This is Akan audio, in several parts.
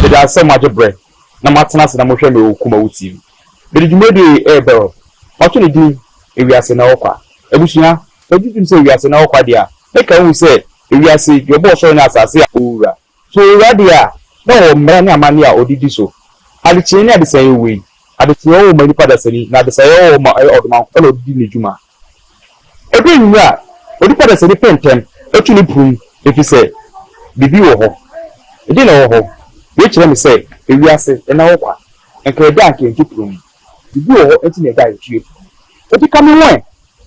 Meda ase sɛ moagye berɛ na moatena ase na mohwɛ me wɔ Kumawu TV. Mede dwumadie yi rebrɛ wo. Mato ne din Ewiase Nnɛ Hɔ Kwa. Abusua, magye tom sɛ ewiase nnɛ hɔ kwa deɛ a, mɛka ahu sɛ ewiase, deɛ ɔbɔɔ soro ne asase a, owura. So owura deɛ a, na ɔwɔ mmara ne amanneɛ a ɔde di so. Adekyeɛ ne adesaeɛ wei. Adekyeɛ wɔ hɔ ma nipa dasani, na adesaeɛ wɔ hɔ ma ɛyɛ ɔdomankoma na ɔde di ne dwuma. Ɛduru anwummerɛ a, onipa dasani pɛ ntɛm tu ne prum ɛfiri sɛ biribi wɔ hɔ. Ɛdeɛn na ɛwɔ hɔ? Wei kyerɛ me sɛ ewiase nna hɔ kwa. Nka ɛda a anka yɛntu prum. Biribi wɔ hɔ nti na ɛda a yɛtu yɛn prum. Enti ka me ho ɛ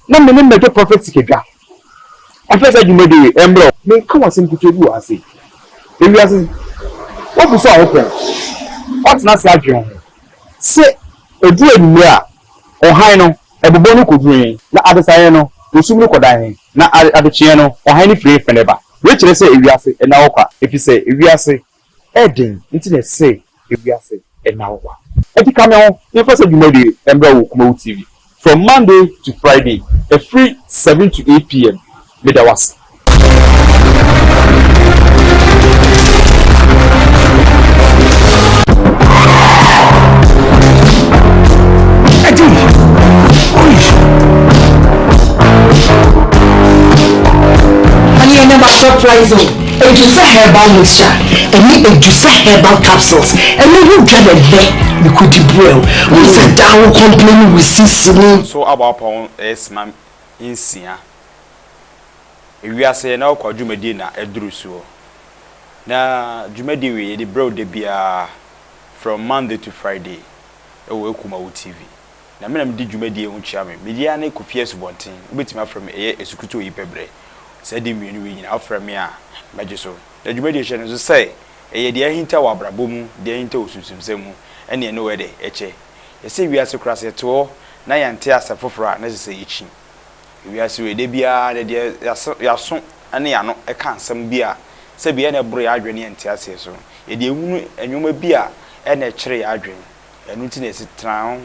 na me ne mmɛgye Prophet Sikadwa mfa saa dwumadie wei mmrɛ wo. Menka wo asɛm ketewa bi wɔ ha sei. Ewiase, woabu so a wopɛ. Woatena ase adwene ho sɛ ɛduru anwummerɛ a, ɔhan no, ɛbobɔ no kɔduru he, na adesaeɛ no, osum no kɔda he, na adekyeɛ no, ɔhan no firi he fene ba. Wei kyerɛ sɛ ewiase nna hɔ kwa, efiri sɛ ewiase ɛden nti na ɛsɛ ewiase nna hɔ kwa. Enti ka me ho na yɛmfa saa dwumadie yi mmra wɔ Kumawu TV from Monday to Friday ɛfiri 7 to 8 pm. Meda wo ase. Edusa Herbal Mixture ɛne Edusa Herbal Capsules ɛno ho dwa na ɛnɛ mekɔdi brɛ wo. Wohu sɛ daa wo complain wo sisi ne. So abɔ apɔn sima nsia. Ewiase na ɔkwa dwumadie na ɛduru soɔ. Na dwumadie wei yɛde brɛ wo da biara from Monday to Friday ɛwɔ Ekumawu TV. Na me na medi dwumadie ho kyia me. Me din ara ne Kofi Asubɔnten. Wobɛtumi afrɛ me ɛyɛ Asukutu Oyipɛbrɛ. Saa din mmienu wei nyinaa wofrɛ me a mɛgye so. Na dwumadie hyɛ no nso sɛ ɛyɛ deɛ ahinta wɔ abrabɔ mu, deɛ ahinta wɔ sunsumsɛm mu ɛne ɛne wo ɛdɛ ɛkyɛ. Yɛsɛ wiase koraa sɛ yɛte hɔ na yɛnte asɛm foforɔ a na ɛsɛ sɛ yɛkyi. Wiase wei da biara no deɛ yɛaso ne yɛn ano ka nsɛm bi a sɛbi ɛna ɛboro yɛn adwene ne yɛn nteaseɛ so. Yɛde ehunu nneɛma bi a ɛna ɛkyere yɛn adwene. Ɛno nti na yɛsi tena ho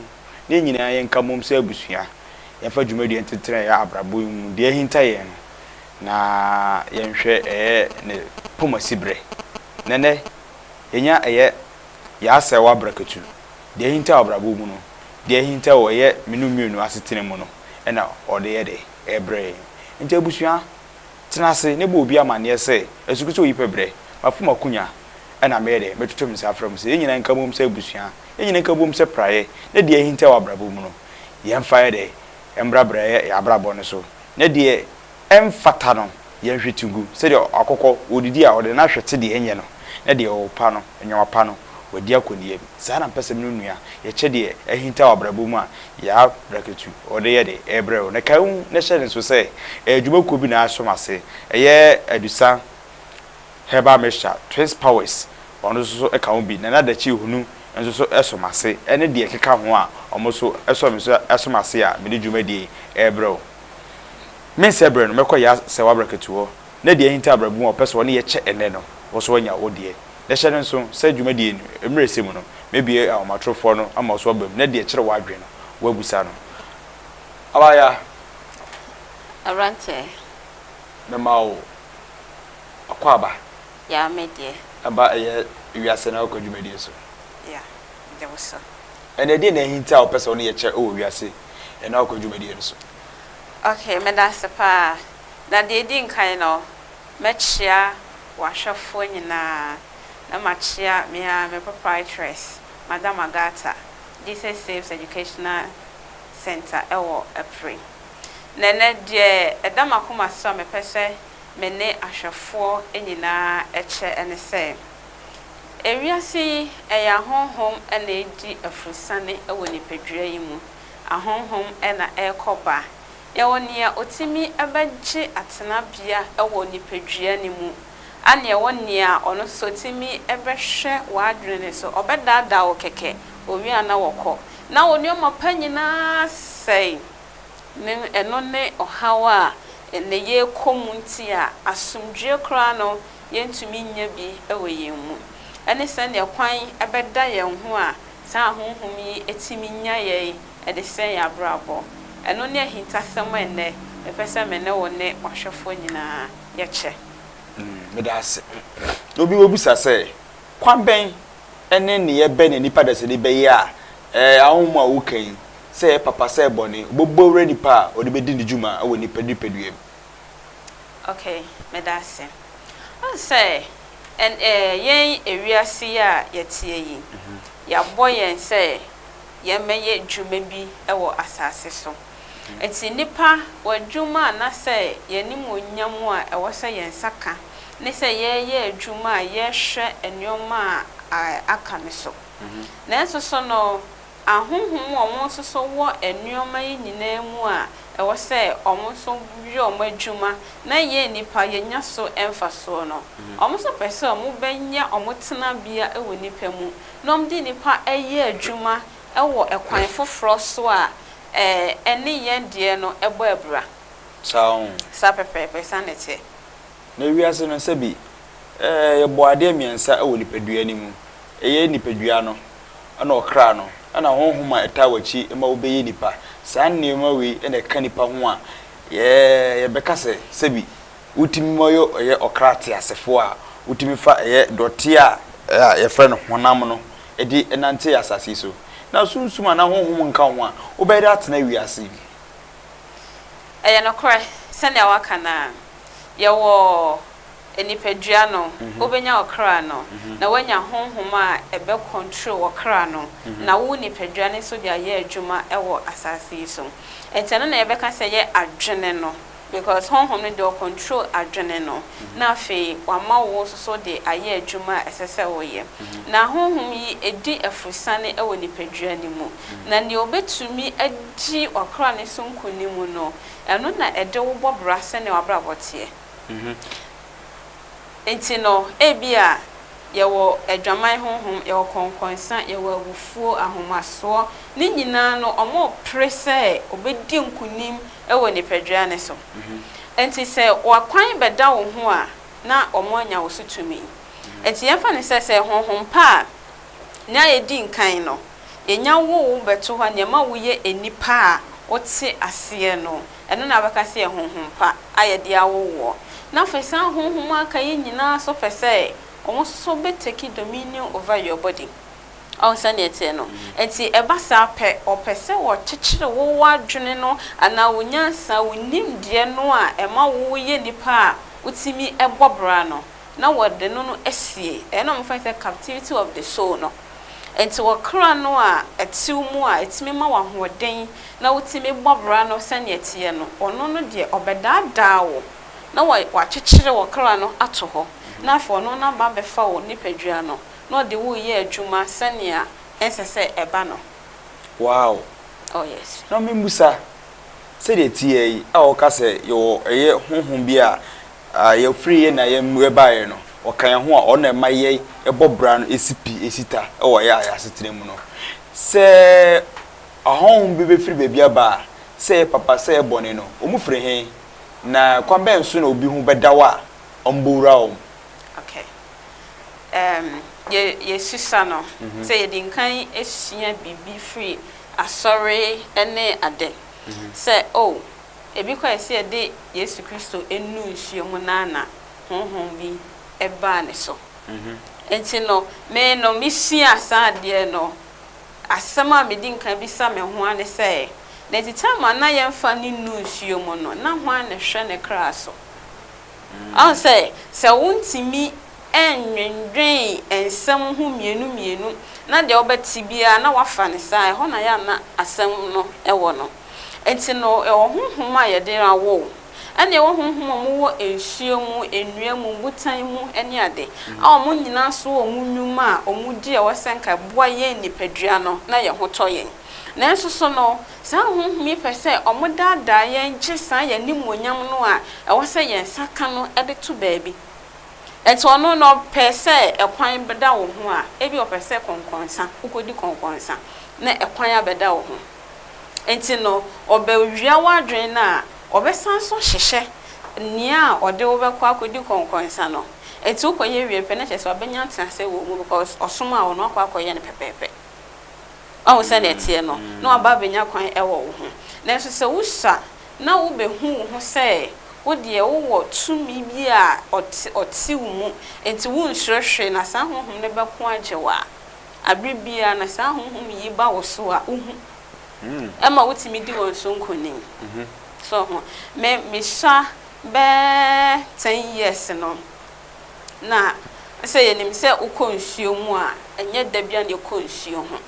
na yɛn nyinaa yɛnka mmom sɛ abusua. Yɛmfa dwumadie ntetena yɛn abrabɔ yi mu deɛ ahinta yɛn no na yɛnhwɛ ɛyɛ ne pomasiberɛ. Na ɛnnɛ yɛnya ɛyɛ yɛasɛe w'abrakatu. Deɛ ahinta wɔ abrabɔ mu no, deɛ ahinta wɔ ɛyɛ me ne wo mmienu asetena mu no na ɔde yɛ dɛ? Ɛrebrɛ yɛn. Nti abusua, tena ase na bɔ obi amanneɛ sɛ, Asuku sɛ oyi pɛ brɛ, mafa m'akonya na meyɛ dɛ? Metoto me nsa afrɛ mo sɛ yɛn nyinaa nka mmom sɛ abusua, yɛn nyinaa nka mmom sɛ praeɛ, na deɛ ahinta wɔ abrabɔ mu no, yɛmfa yɛ dɛ? Mbrabra yɛn abrabɔ no so, na deɛ ɛmfata no, yɛnhwete ngu, sɛdeɛ akokɔ, ɔredidi a, ɔde n'ahwete deɛ ɛnyɛ no, na deɛ ɔpa no, nneɛma pa no, wadi akɔ ne yam. Saa na mepɛ sɛ me ne wo nua, yɛkyɛ deɛ ahinta wɔ abrabɔ mu a, Yaa Braketu, ɔde yɛ de rebrɛ wo. Na kae hu na hyɛ no nso sɛ, ɛyɛ dwumakuo bi na asɔ m'ase, ɛyɛ Adusa Herbal Mixture, Twins Powers, ɔno nso so ka ho bi, Nana Dakyi Hunu nso so sɔ m'ase, ɛne deɛ ɛkeka ho a wɔn nso sɔ me so sɔ m'ase a mede dwumadie yi rebrɛ wo. Mensɛe berɛ no, mɛkɔ Yaa Sɛwa Braketu hɔ, na deɛ ahinta abrabɔ mu a ɔpɛ sɛ ɔne yɛ kyɛ ɛnnɛ no, wo nso woanya wo deɛ. Na hyɛ no nso sɛ dwumadie no mmerɛ ɛsɛ mu no, mɛbue ahomatorofoɔ no ama wo so aba mu, na deɛ ɛkyere w'adwene no, woabusa no. Abaayewa. Aberanteɛ. Mema wo akwaaba. Yaa me deɛ. Ɛba ɛyɛ wiase na wokɔ dwumadie so. Ya, gye wo so. Ɛnna ɛdeɛn na ahinta a wopɛ sɛ wo ne yɛ kyɛ wɔ wiase na wokɔ dwumadie no so? Ok, meda ase paa. Na deɛ ɛdi nkan no, mɛkyea w'ahwɛfoɔ nyinaa, na makyea me ara me proprietress, Madam Agatha, Jesus Saves Educational Centre wɔ Apire. Na ɛnnɛ, deɛ ɛda m'akoma so a mepɛ sɛ me ne ahwɛfoɔ nyinaa kyɛ ne sɛ, ewiase yi, ɛyɛ ahonhom na ɛredi afurusane wɔ nipadua yi mu. Ahonhom na ɛrekɔ ba. Yɛwɔ nea otumi bɛgye atenabea wɔ nipadua no mu, ɛna yɛwɔ nea ɔno nso otumi bɛhwɛ w'adwene no so. Ɔbɛdaadaa wo kɛkɛ, owie a na wɔkɔ. Na wo nneɛma pa nyinaa sɛe. Ne ɛno ne ɔhaw a ɛnnɛ yɛrekɔ mu nti a asomdwoeɛ koraa no yɛntumi nnya bi wɔ yɛn mu. Ɛne sɛdeɛ kwan bɛda yɛn ho a saa ahonhom yi tumi nya yɛn de sɛe yɛn abrabɔ. Ɛno ne ahintasɛm a ɛnnɛ mepɛ sɛ me ne wo ne w'ahwɛfoɔ nyinaa yɛkyɛ. Meda ase. Na obi bɛbisa sɛ, Kwan bɛn ne nneyɛɛ bɛn na nnipa dasani bɛyɛ a ɛɛ ahonhom a woka yi, sɛ ɛyɛ papa sɛ ɛyɛ bɔne, wɔbɛbɔ awura nipa a wɔde bɛdi ne dwuma wɔ nipa nipadua mu? Ok, meda ase. Wohu sɛ ɛn ɛɛ yɛn ewiase yi a yɛteɛ yi, yɛabɔ yɛn sɛ yɛmmɛyɛ dwuma bi wɔ asase so. Enti nnipa, w'adwuma anaasɛ yɛn animuonyam a ɛwɔ sɛ yɛn nsa ka ne sɛ yɛreyɛ adwuma a yɛhwɛ nneɛma a aka no so. Nanso so no, ahonhom a wɔn nso so wɔ nneɛma yi nyinaa mu a ɛwɔ sɛ wɔn nso yɛ wɔn adwuma na yɛn nnipa yɛnya so mfasoɔ no, wɔn nso pɛ sɛ wɔbɛnya wɔn tenabea wɔ nnipa mu na wɔde nnipa yɛ adwuma wɔ ɛkwan foforɔ so a ɛne yɛn deɛ no bɔ abira. Saa o. Saa pɛpɛɛpɛ, saa na ɛteɛ. Na wiase no, sɛbi, yɛbɔɔ adeɛ mmiɛnsa wɔ nipadua no mu. Ɛyɛ nipadua no, ɛna ɔkra no, ɛna honhom a ɛtaa w'akyi ma wobɛyɛ nipa. Saa nneɛma wei na ɛka nipa ho a, yɛbɛka sɛ, sɛbi, wotumi ma yɛ ɛyɛ ɔkra teasefoɔ a wotumi fa ɛyɛ dɔteɛ a yɛfrɛ no honam no de nante asase yi so. Na sunsum anaa honhom nka wo ho a, wobɛyɛ dɛ atena wiase yi? Ɛyɛ nokorɛ, sɛnea woaka no ara. Yɛwɔ nipadua no, wobɛnya ɔkra no, na woanya honhom a ɛbɛ control ɔkra no, na wo nipadua no nso de ayɛ adwuma wɔ asase yi so. Nti ɛno na yɛbɛka sɛ ɛyɛ adwene no. Because honhom no deɛ ɔcontrol adwene no na afei wama wo nso so de ayɛ adwuma a ɛsɛ sɛ woyɛ. Na honhom yi ɛdi afurusane wɔ nipadua no mu. Na nea ɔbɛtumi adi ɔkra no so nkonim no, ɛno na ɛde wo bɔ bra sɛnea w'abrabɔ teɛ. Enti no, ebia yɛwɔ adwaman honhom, yɛwɔ kɔnkɔnsa, yɛwɔ abufuo, ahomasoɔ, ne nyinaa no wɔrepere sɛ wɔbɛdi nkonim wɔ nipadua no so. Enti sɛ w'akwan bɛda wo ho a, na wɔanya wo so tumi. Enti yɛmfa no sɛ, sɛ honhom pa a, nea ɛdi nkan no, yɛnya wo wo bɛto hɔ a, nea ɛma woyɛ nnipa a wote aseɛ no, ɛno na wobɛka sɛ yɛ honhom pa a yɛde awo woɔ. Na afei saa honhom a aka yi nyinaa nso pɛ sɛ wɔn nso bɛ take dominion over your body. Ɔhu sɛdeɛ ɛteɛ no? Nti ɛba saa pɛ, ɔpɛ sɛ ɔkyekyere wo w'adwene no anaa wo nyansa, wo nimdeɛ no a ɛma wo yɛ nipa a wotumi bɔ bra no, na wɔde no no asie. Ɛno na wɔfrɛ no sɛ captivity of the soul no. Enti ɔkra no a ɛte wo mu a ɛtumi ma wo ahoɔden na wotumi bɔ bra no sɛnea ɛteɛ no, ɔno no deɛ ɔbɛdaadaa wo na wakyekyere ɔkra no ato hɔ, na afei ɔno no aba abɛfa wo nipadua no na ɔde wo reyɛ adwuma sɛnea ɛnsɛ sɛ ɛba no. Wow! Oh yes. Na memmisa, sɛdeɛ ɛteɛ yi a wɔka sɛ yɛwɔ ɛyɛ honhom bi a A Yɛfiri yɛn na yɛn baeɛ no, ɔka yɛn ho a ɔno na ɛma yɛ bɔ bra no si pi si ta wɔ yɛ yɛn asetena mu no. Sɛ ahɔhom bi bɛfiri baabi aba a, sɛ ɛyɛ papa sɛ ɛyɛ bɔne no, wɔn firi he? Na kwan bɛn so na obi ho bɛda wo a ɔmbɔwura wɔn? Okay. Um, yɛ, yɛsusua no, sɛ yɛdi nkan sua biribi firi asɔre ne ade, sɛ, oh, Ebi koraa ɛsɛ yɛde Yesu Kristo nu nsuo mu no ara na honhom bi baa ne so. Nti no, me no mesua saa adeɛ no, asɛm a medi nkan bisa me ho ara ne sɛ, na nti time a na yɛmfa no nnu nsuo mu no, na hwan na ɛhwɛ ne kra so? Ɔhu sɛ, sɛ wontumi nnwendwen nsɛm ho mmienu mmienu na deɛ wobɛte biara na woafa no saa a, ɛhɔ na yɛ a na asɛm no wɔ no. Enti no, yɛwɔ honhom a yɛde awo wo, ɛna yɛwɔ honhom a wɔwɔ nsuo mu, nnua mu, botan mu ne ade, a wɔn nyinaa nso wɔ wɔn nnwuma a wɔdi a ɛwɔ sɛ nka ɛboa yɛn nipadua no na yɛn ho tɔ yɛn. Nanso so no, saa honhom yi pɛ sɛ wɔdaadaa yɛn gye saa yɛn animuonyam no a ɛwɔ sɛ yɛn nsa ka no de to baabi. Enti ɔno no ɔpɛ sɛ ɛkwan bɛda wo ho a, ebia ɔpɛ sɛ kɔnkɔnsa, wokɔdi kɔnkɔnsa na ɛkwan abɛda wo ho. Enti no, ɔbɛwia w'adwene no a, ɔbɛsan nso ahyehyɛ nea ɔde wo bɛkɔ akɔdi kɔnkɔnsa no. Enti wokɔyɛ wie pɛ na kyerɛ sɛ wabɛnya nteaseɛ wɔ wo mu because ɔsomaa wo no wakɔ akɔyɛ no pɛpɛɛpɛ. Wahu sɛdeɛ ɛteɛ no? Na waba abɛnya kwan wɔ wo ho. Nanso sɛ wosua na wobɛhu wo ho sɛ wo deɛ wowɔ tumi bi a ɔte ɔte wo mu, enti wonsuro hwee na saa honhom no bɛko agye wo a. Abere biara na saa honhom yi ba wo so a, wohu. Ɛma wotumi di wɔn so nkonim. So ho. Me mesua bɛɛ 10 years no, na sɛ yɛnim sɛ wokɔ nsuo mu a, ɛnyɛ da bi a na yɛkɔ nsuo ho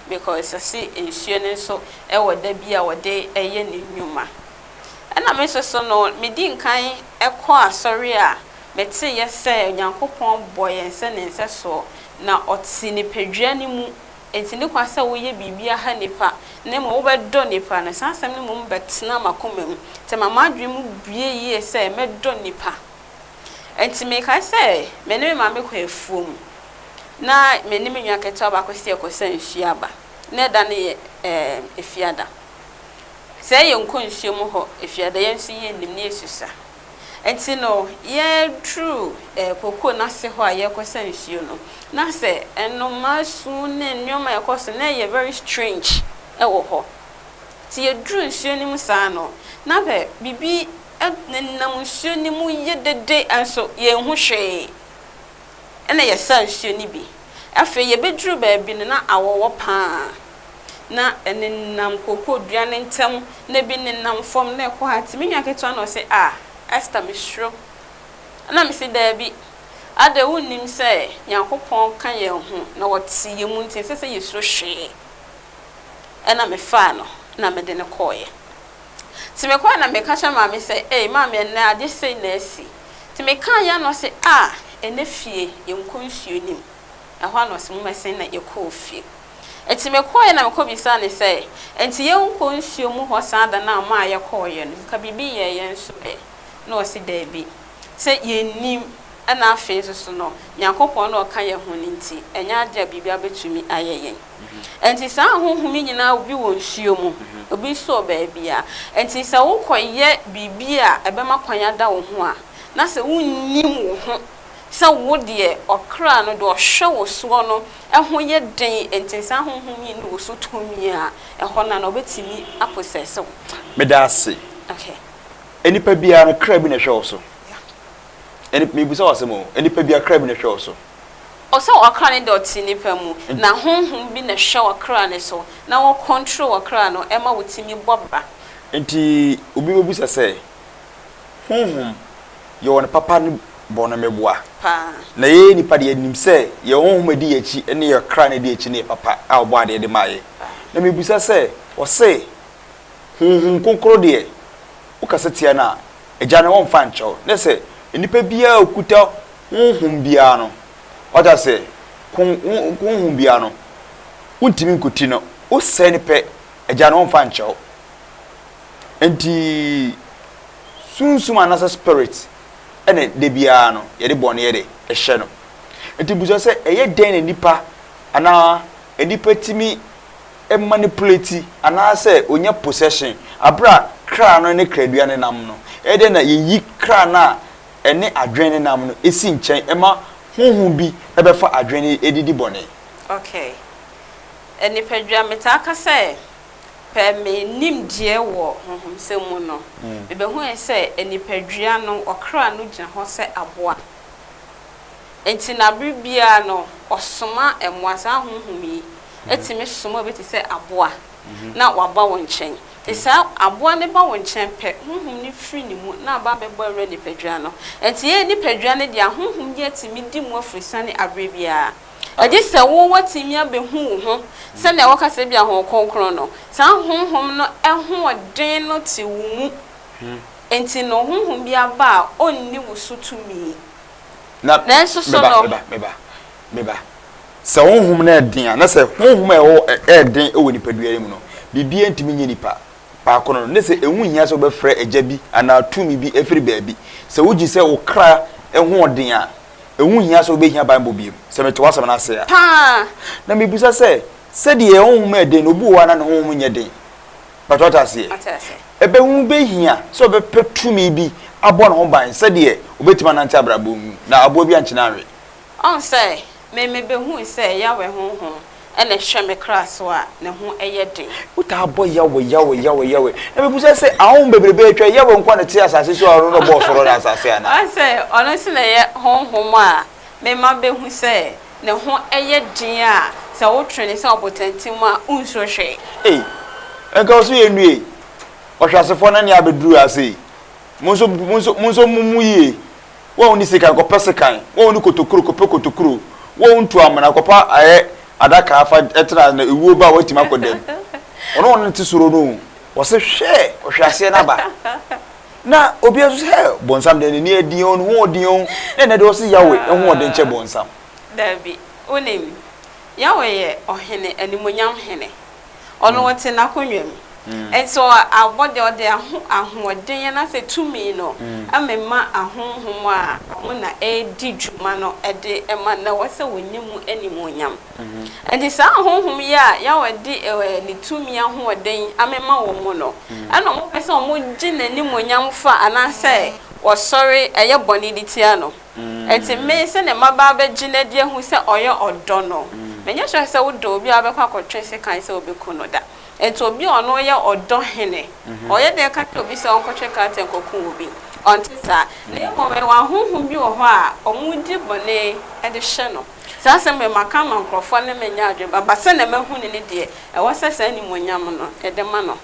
because ɛse nsuo no nso ɛwɔ da bi a wɔde ɛyɛ ne nnwuma. Ɛna me nso so no, medi nkan ɛkɔ asɔre a meteyɛ sɛ Onyankopɔn bɔ yɛn sɛ ne nsɛsoɔ na ɔte nipadua no mu, nti ne kwan sɛ woyɛ biribi aha nipa na mmom wobɛdɔ nipa no. Saa asɛm no mmom bɛtena m'akoma mu nti ma m'adwene mu bue yie sɛ mɛdɔ nipa. Nti mekae sɛ me ne me maame kɔ afuo mu na me ne me nua ketewa baako si yɛkɔsa nsuo aba, na ɛda no yɛ efiada. Sɛ yɛnkɔ nsuo mu hɔ efiada, yɛn nso yɛnnim ne yɛsusa. Nti no yɛduru kokoo n'ase hɔ a yɛrekɔsa nsuo no, na sɛ nnomaa su ne nneɛma a ɛkɔ so na ɛyɛ very strange ɛwɔ hɔ. Nti yɛduru nsuo no mu saa no, na sɛ biribi nenam nsuo no mu yɛ dede nso yɛnhu hwee. Ɛna yɛsa nsuo no bi. Afei yɛbɛduru baabi no, na awɔwɔ paa na ɛnenam kokoo dua no ntam, na ebi nenam fam na ɛkɔ ha. Nti me nua ketewa na ɔse, "Ah, Esther, mesuro." Ɛna mese, "Daabi, ada wonnim sɛ Nyankopɔn ka yɛn ho na wɔte yɛn mu, nti ɛnsɛ sɛ yɛsuro hwee." Ɛna mefaa no na mede no kɔɔeɛ. Nti mekɔɛ na meka kyerɛ maame sɛ, "Ei maame, ɛnnɛ ade sei na asi." Nti mekaeɛ na ɔse, "Ah, ɛnnɛ fie yɛnkɔ nsuo nim." Ɛhɔ a na ɔse mommɛsen na yɛkɔɔ fie. Nti mekɔɛ na mekɔbisaa ne sɛ, nti yɛnkɔ nsuo mu hɔ saa da no a maa yɛkɔɔeɛ no, nka biribi yɛɛ yɛn so ɛ? Na ɔse daabi, sɛ yɛnnim. Ɛna afei nso so no, Nyankopɔn na ɔka yɛn ho no nti, ɛnyɛ ade a biribi abɛtumi ayɛ yɛn. Nti saa honhom yi nyinaa, obi wɔ nsuo mu, obi nso wɔ baabi a. Nti sɛ wokɔyɛ biribi a ɛbɛma kwan ada wo ho a, na sɛ wonnim wo ho sɛ wo deɛ ɔkra no deɛ ɔhwɛ wo soɔ no ɛho yɛ den, nti saa honhom yi ne wo so tumi a, ɛhɔ no na wobɛtumi apossess wo. Meda ase. Okay. Nipa biara no, kra bi na ɛhwɛ wo so. Ɛni mebisa wo asɛm o, nipa biara kra bi na ɛhwɛ wo so. Ɔsɛ ɔkra no deɛ, ɔte nipa mu na honhom bi na ɛhwɛ ɔkra no so na wɔ control ɔkra no ɛma wotumi bɔ bra. Nti obi bɛbusa sɛ, honhom yɛwɔ no papa ne bɔne, meboa? Paa. Na yɛyɛ nipa deɛ, yɛnim sɛ yɛn honhom adi yɛn akyi ne yɛ kra no adi akyi ne yɛ papa a ɔbɔ adeɛ de maa yɛ. Na mebisa sɛ, ɔse Honhom Kronkron deɛ, wokasa tia no a, Agya no ɔmfa nkyɛw. Ne sɛ nipa biara a okuta honhom biara no, wata sɛ honhom biara no, wontumi nkoti no, wosɛe no pɛ, Agya no ɔmfa nkyɛw. Nti sunsum anaasɛ spirit ɛna da biara no yɛde bɔne yɛde ɛhyɛ no. Nti bisa sɛ, ɛyɛ dɛn na nipa anaa nipa tumi manipulate anaasɛ onya possession abere a kra no ne kradua ne nam no? Ɛyɛ dɛn na yɛyi kra no a ɛne adwene ne nam no esi nkyɛn ɛma honhom bi ɛbɛfa adwene edidi bɔne? Okay, nipadua, metaa ka sɛ pɛ me nimdeɛ wɔ honhomsɛm mu no, mebɛhu yɛ sɛ nipadua no, ɔkra no gyina hɔ sɛ aboa. Nti na bere biara no ɔsoma mmoa. Saa honhom yi etumi soma obi te sɛ aboa na waba wo nkyɛn. Nti saa aboa no ba wo nkyɛn pɛ, honhom no firi ne mu na aba abɛbɔ awura nipadua no. Nti yɛn nipadua no deɛ, honhom yi atumi di mu afiri sane abere biara. Ɛgye sɛ wo watumi abɛhu wo ho sɛnea wɔka sɛ bi a Honhom Kronkron no, saa honhom no ɛhoɔden no te wo mu. Nti no honhom bi aba a, ɔnni wo so tumi. Na Nanso so meba no meba meba meba, sɛ honhom no ɛden a, na sɛ honhom a ɛwɔ ɛden wɔ nipadua no mu no, biribiara ntumi nyɛ nipa baako no. Ne sɛ ɛho hia sɛ wobɛfrɛ agya bi anaa tumi bi afiri baabi. Sɛ wogye sɛ wo kra ɛho ɔden a, ɛho hia sɛ wobɛhia banbɔ biom, sɛ mete w'asɛm no ase a. Paa. Na mebisa sɛ, sɛdeɛ honhom ɛden no, obi wɔ hɔ a na ne honhom nyɛ den pàtó, ɔte aseɛ? Ate ase. Ɛbɛho bɛhia sɛ ɔbɛpɛ tumi bi abɔ ne ho ban sɛdeɛ obɛtumi anante abrabɔ mu na aboa bi ankyena anwe. Ɔn sɛ me mebɛhu sɛ Yahweh honhom ɛna ɛhwɛ me kra so a, ne ho ɛyɛ den. Wotaa bɔ Yahweh, Yahweh, Yahweh, Yahweh, na mebisa sɛ, ahonhom bebrebe atwa, Yahweh nko a na te asase so a ɔno na ɔbɔɔ soro ne asase anaa? Ɔn sɛ ɔno nso na ɛyɛ honhom a mema bɛhu sɛ ne ho ɛyɛ den a. Sɛ wotwe no sɛ ɔbotantim a, wonsuro hwee. Ei, nka ɔso yɛ nnue. Ɔhwɛasefoɔ no nne abɛduru ha sei. Monso, monso, monso mo mu yie. Wo a wonni sekan, kɔpɛ sekan. Wo a wonni kotokuro, kɔpɛ kotokuro. Wo a wontu amena, kɔpa ayɛ adaka fa tena na ewuo ba a woatumi akɔ dam. Ɔno ɔno te soro no o. Ɔse hwɛ, ɔhweaseɛ no aba. Na obiara nso sɛ, hɛ, bonsam deɛ n'ani adi o, ne ho ɔden o. Na ɛnɛ deɛ ɔse Yahweh ho ɔden kyɛ bonsam. Dabi, wonim, Yahweh yɛ Ɔhene, animuonyam Hene. Ɔno ɔte n'akonnwa mu. Enti abɔde, ɔde aho, ahoɔden anaasɛ tumi no mema ahonhom a wɔn na ɛredi dwuma no de ma no, na ɛwɔ sɛ wɔnya mu animuonyam. Enti saa ahonhom yi a Yahweh de ne tumi ahoɔden amema wɔn no, ɛna wɔpɛ sɛ wɔgye n'animuonyam fa anaasɛ wɔsɔre yɛ bɔne de tia no. Enti me, sɛdeɛ maba abɛgye no adi ahu sɛ ɔyɛ ɔdɔ no, menyɛ sure sɛ wodɔ obi a wobɛkɔ akɔtwe sekan sɛ wobɛku no da. Enti obi a ɔno yɛ ɔdɔ hene, ɔyɛ dɛn ka kyerɛ obi sɛ ɔnkɔtwe krataa nkɔku obi? Ɔnte saa. Na mmom ɛwɔ ahonhom bi wɔ hɔ a wɔdi bɔne de hyɛ no. Saa asɛm wei maka ama nkurɔfoɔ ne me nyɛ adwene, but sɛdeɛ mahu no no deɛ, ɛwɔ sɛ saa animuonyam no, yɛde ma no.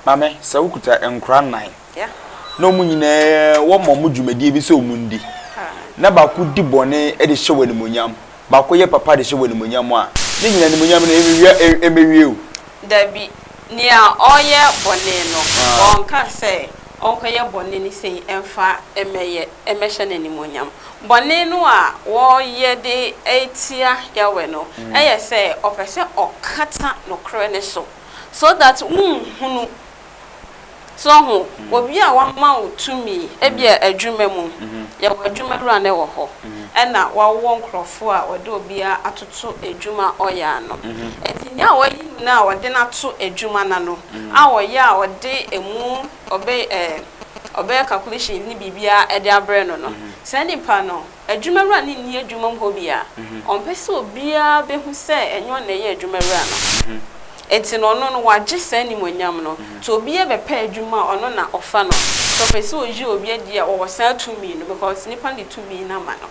Maame, sɛ wokuta nkora nnan na wɔn nyinaa wɔma wɔn dwumadie bi sɛ wɔn ndi, na baako di bɔne de hyɛ wɔn animuonyam, baako yɛ papa de hyɛ wɔn animuonyam a, ne nyinaa animuonyam no ɛmɛwie ɛmɛwie o. Dabi, nea ɔreyɛ bɔne no, ɔnka sɛ ɔnkɔyɛ bɔne no sei mfa mmɛyɛ mmɛhyɛ no animuonyam. Bɔne no a wɔreyɛ de tia Yahweh no yɛ sɛ ɔpɛ sɛ ɔkata nokorɛ no so. So that wonhunu. So ho, obi a wama wo tumi, ebia adwuma mu, yɛwɔ adwuma wura no wɔ hɔ, ɛna wawɔ nkorɔfoɔ a wɔde obiara atoto adwuma a ɔyɛ ano. Nti nea wayi no no a wɔde no ato adwuma no ano, a ɔyɛ a ɔde emu, ɔbɛ ɛɛ, ɔbɛyɛ calculations ne biribiara de abrɛ no no, saa nipa no, Adwumawura no nni adwuma mu hɔ biara. Ɔmpɛ sɛ obiara bɛhu sɛ ɛnyɛ ɔno na ɛyɛ adwumawura no. Enti no, ɔno no, wagye saa animuonyam no. Nti obiara bɛpɛ adwuma a, ɔno na ɔfa no. Sɛ ɔpɛ sɛ ɔyi obi adi a, ɔwɔ saa tumi no because nipa no de tumi no ama no.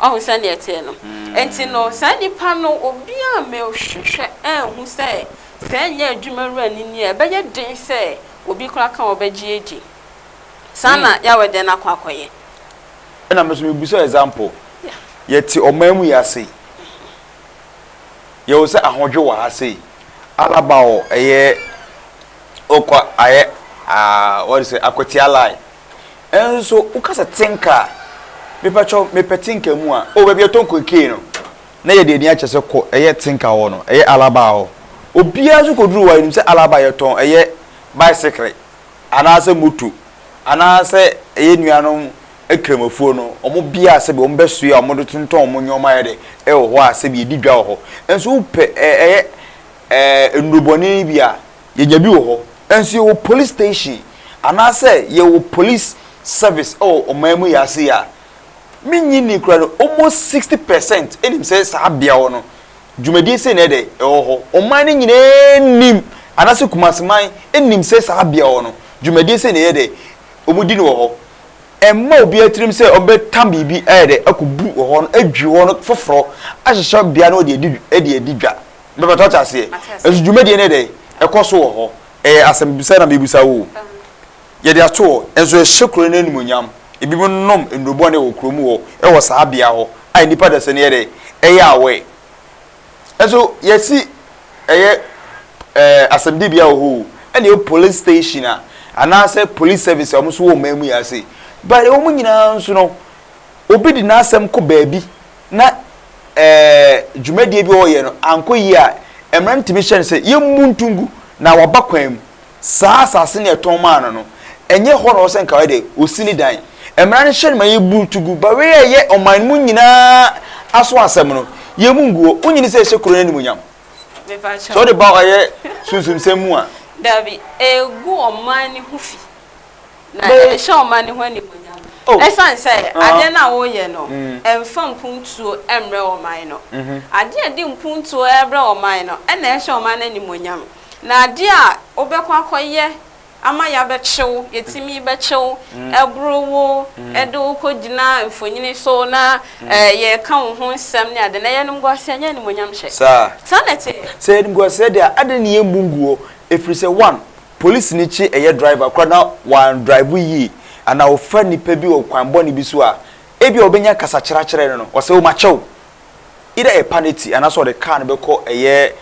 Wahu sɛdeɛ ɛteɛ no? Enti no, saa nipa no, obiara ammɛhwehwɛ anhu sɛ, sɛ ɛnyɛ adwumawura no ni a, ɛbɛyɛ den sɛ obi koraa ka a ɔbɛgye adi. Saa na Yahweh deɛ no akɔ akɔyɛ. Ɛna me nso mebisa example, yɛte ɔman mu yi ase, yɛwɔ sɛ ahodwo wɔ ha sei, Alaba wɔ ɛyɛ wokɔ ayɛ ah what is it Akwatia line, ɛnso woka sɛ tenka a, mepakyɛw mepɛ tenka mu a, oh baabi ɛtɔn kookee no, na yɛde ani akyɛ sɛ kɔ ɛyɛ tenka hɔ no, ɛyɛ Alaba hɔ, obiara nso kɔduru hɔ a yɛnim sɛ Alaba yɛtɔn ɛyɛ bicycle anaasɛ moto. Anaasɛ ɛyɛ nuanom Nkramofoɔ no, wɔn bea a sɛbi wɔn bɛsoɛ a wɔde tontɔn wɔn nneɛma ayɛ dɛ ɛwɔ hɔ a sɛbi yɛdi dwa wɔ hɔ. Nso wopɛ ɛyɛ ɛɛ nnurubɔne bi a, yɛnya bi wɔ hɔ. Nso yɛwɔ police station anaasɛ yɛwɔ police service ɛwɔ ɔman mu yɛ ase yi a, mennye nni koraa no almost 60 percent nim sɛ saa bea hɔ no Dwumadie sei na ɛdɛ ɛwɔ hɔ. Ɔman no nyinaa nim anaasɛ Kumasi man nim sɛ saa bea hɔ no dwumadie sei na ɛyɛ dɛ wɔn di no wɔ hɔ. Ɛmma obiara tirim sɛ ɔbɛtam biribi ayɛ dɛ akɔbu wɔ hɔ no adwi hɔ no foforɔ ahyehyɛ bea no de adi de adi dwa. Mepatɔ ate aseɛ. Nso dwumadie no yɛ dɛ ɛkɔ so wɔ hɔ. Ɛyɛ asɛmbisa na mebisa wo o. Yɛde ato hɔ nso ɛhyɛ kuro no animuonyam. Ebinom nom nnurubɔne wɔ kurom hɔ wɔ saa bea hɔ a nnipa dasani yɛ dɛ ɛyɛ aware. Nso yɛsi ɛyɛ ɛɛ asɛmdibea wɔ hɔ o, ɛna ɛyɛ police station a anaasɛ police service a wɔn nso wɔ ɔman mu yɛ ase. But wɔn nyinaa nso no, obi de n'asɛm kɔ baabi na ɛɛ dwumadie bi a ɔyɛ no ankɔ yie a, mmara no tumi hyɛ no sɛ yɛmmu nto ngu na waba kwan mu. Saa asase no a ɛtɔn maa no no, ɛnyɛ hɔ na ɔwɔ sɛ nka ɔyɛ dɛ, ɔsi ne dan. Mmara no hyɛ no ma yɛbu to gu, but wei a ɛyɛ ɔman no mu nyinaa aso asɛm no, yɛmmu ngu hɔ. Wonnye nni sɛ ɛhyɛ kuro no animuonyam? Sɛ wode ba ɔyɛ sunsumsɛm mu a. Dabi, ɛgu ɔman no ho fi, na ɛhyɛ ɔman no ho animuonyam. Ɛsiane sɛ adeɛ no a woreyɛ no, ɛmfa mpuntuo mmrɛ ɔman no. Adeɛ a ɛde mpuntuo rebrɛ ɔman no, ɛna ɛhyɛ ɔman no animuonyam. Na adeɛ a wobɛkɔ akɔyɛ ama yɛabɛkye wo, yɛtumi bɛkye wo, ɛboro wo, ɛde wo kɔgyina mfonini so na yɛreka wo ho nsɛm ne ade, na ɛyɛ animguaseɛ, ɛnyɛ animuonyamhyɛ. Saa. Saa na ɛteɛ. Sɛ ɛyɛ animguaseɛ deɛ a, adɛn ne yɛmmu ngu hɔ? Ɛfiri sɛ one, polisini kye ɛyɛ driver koraa na wandrive yie anaa ɔfa nipa bi wɔ kwan bɔne bi so a, ebia ɔbɛnya kasakyerɛ akyerɛ no no, ɔsɛ o makyɛ wo. Either ɛyɛ penalty anaasɛ ɔde car no bɛkɔ ɛyɛ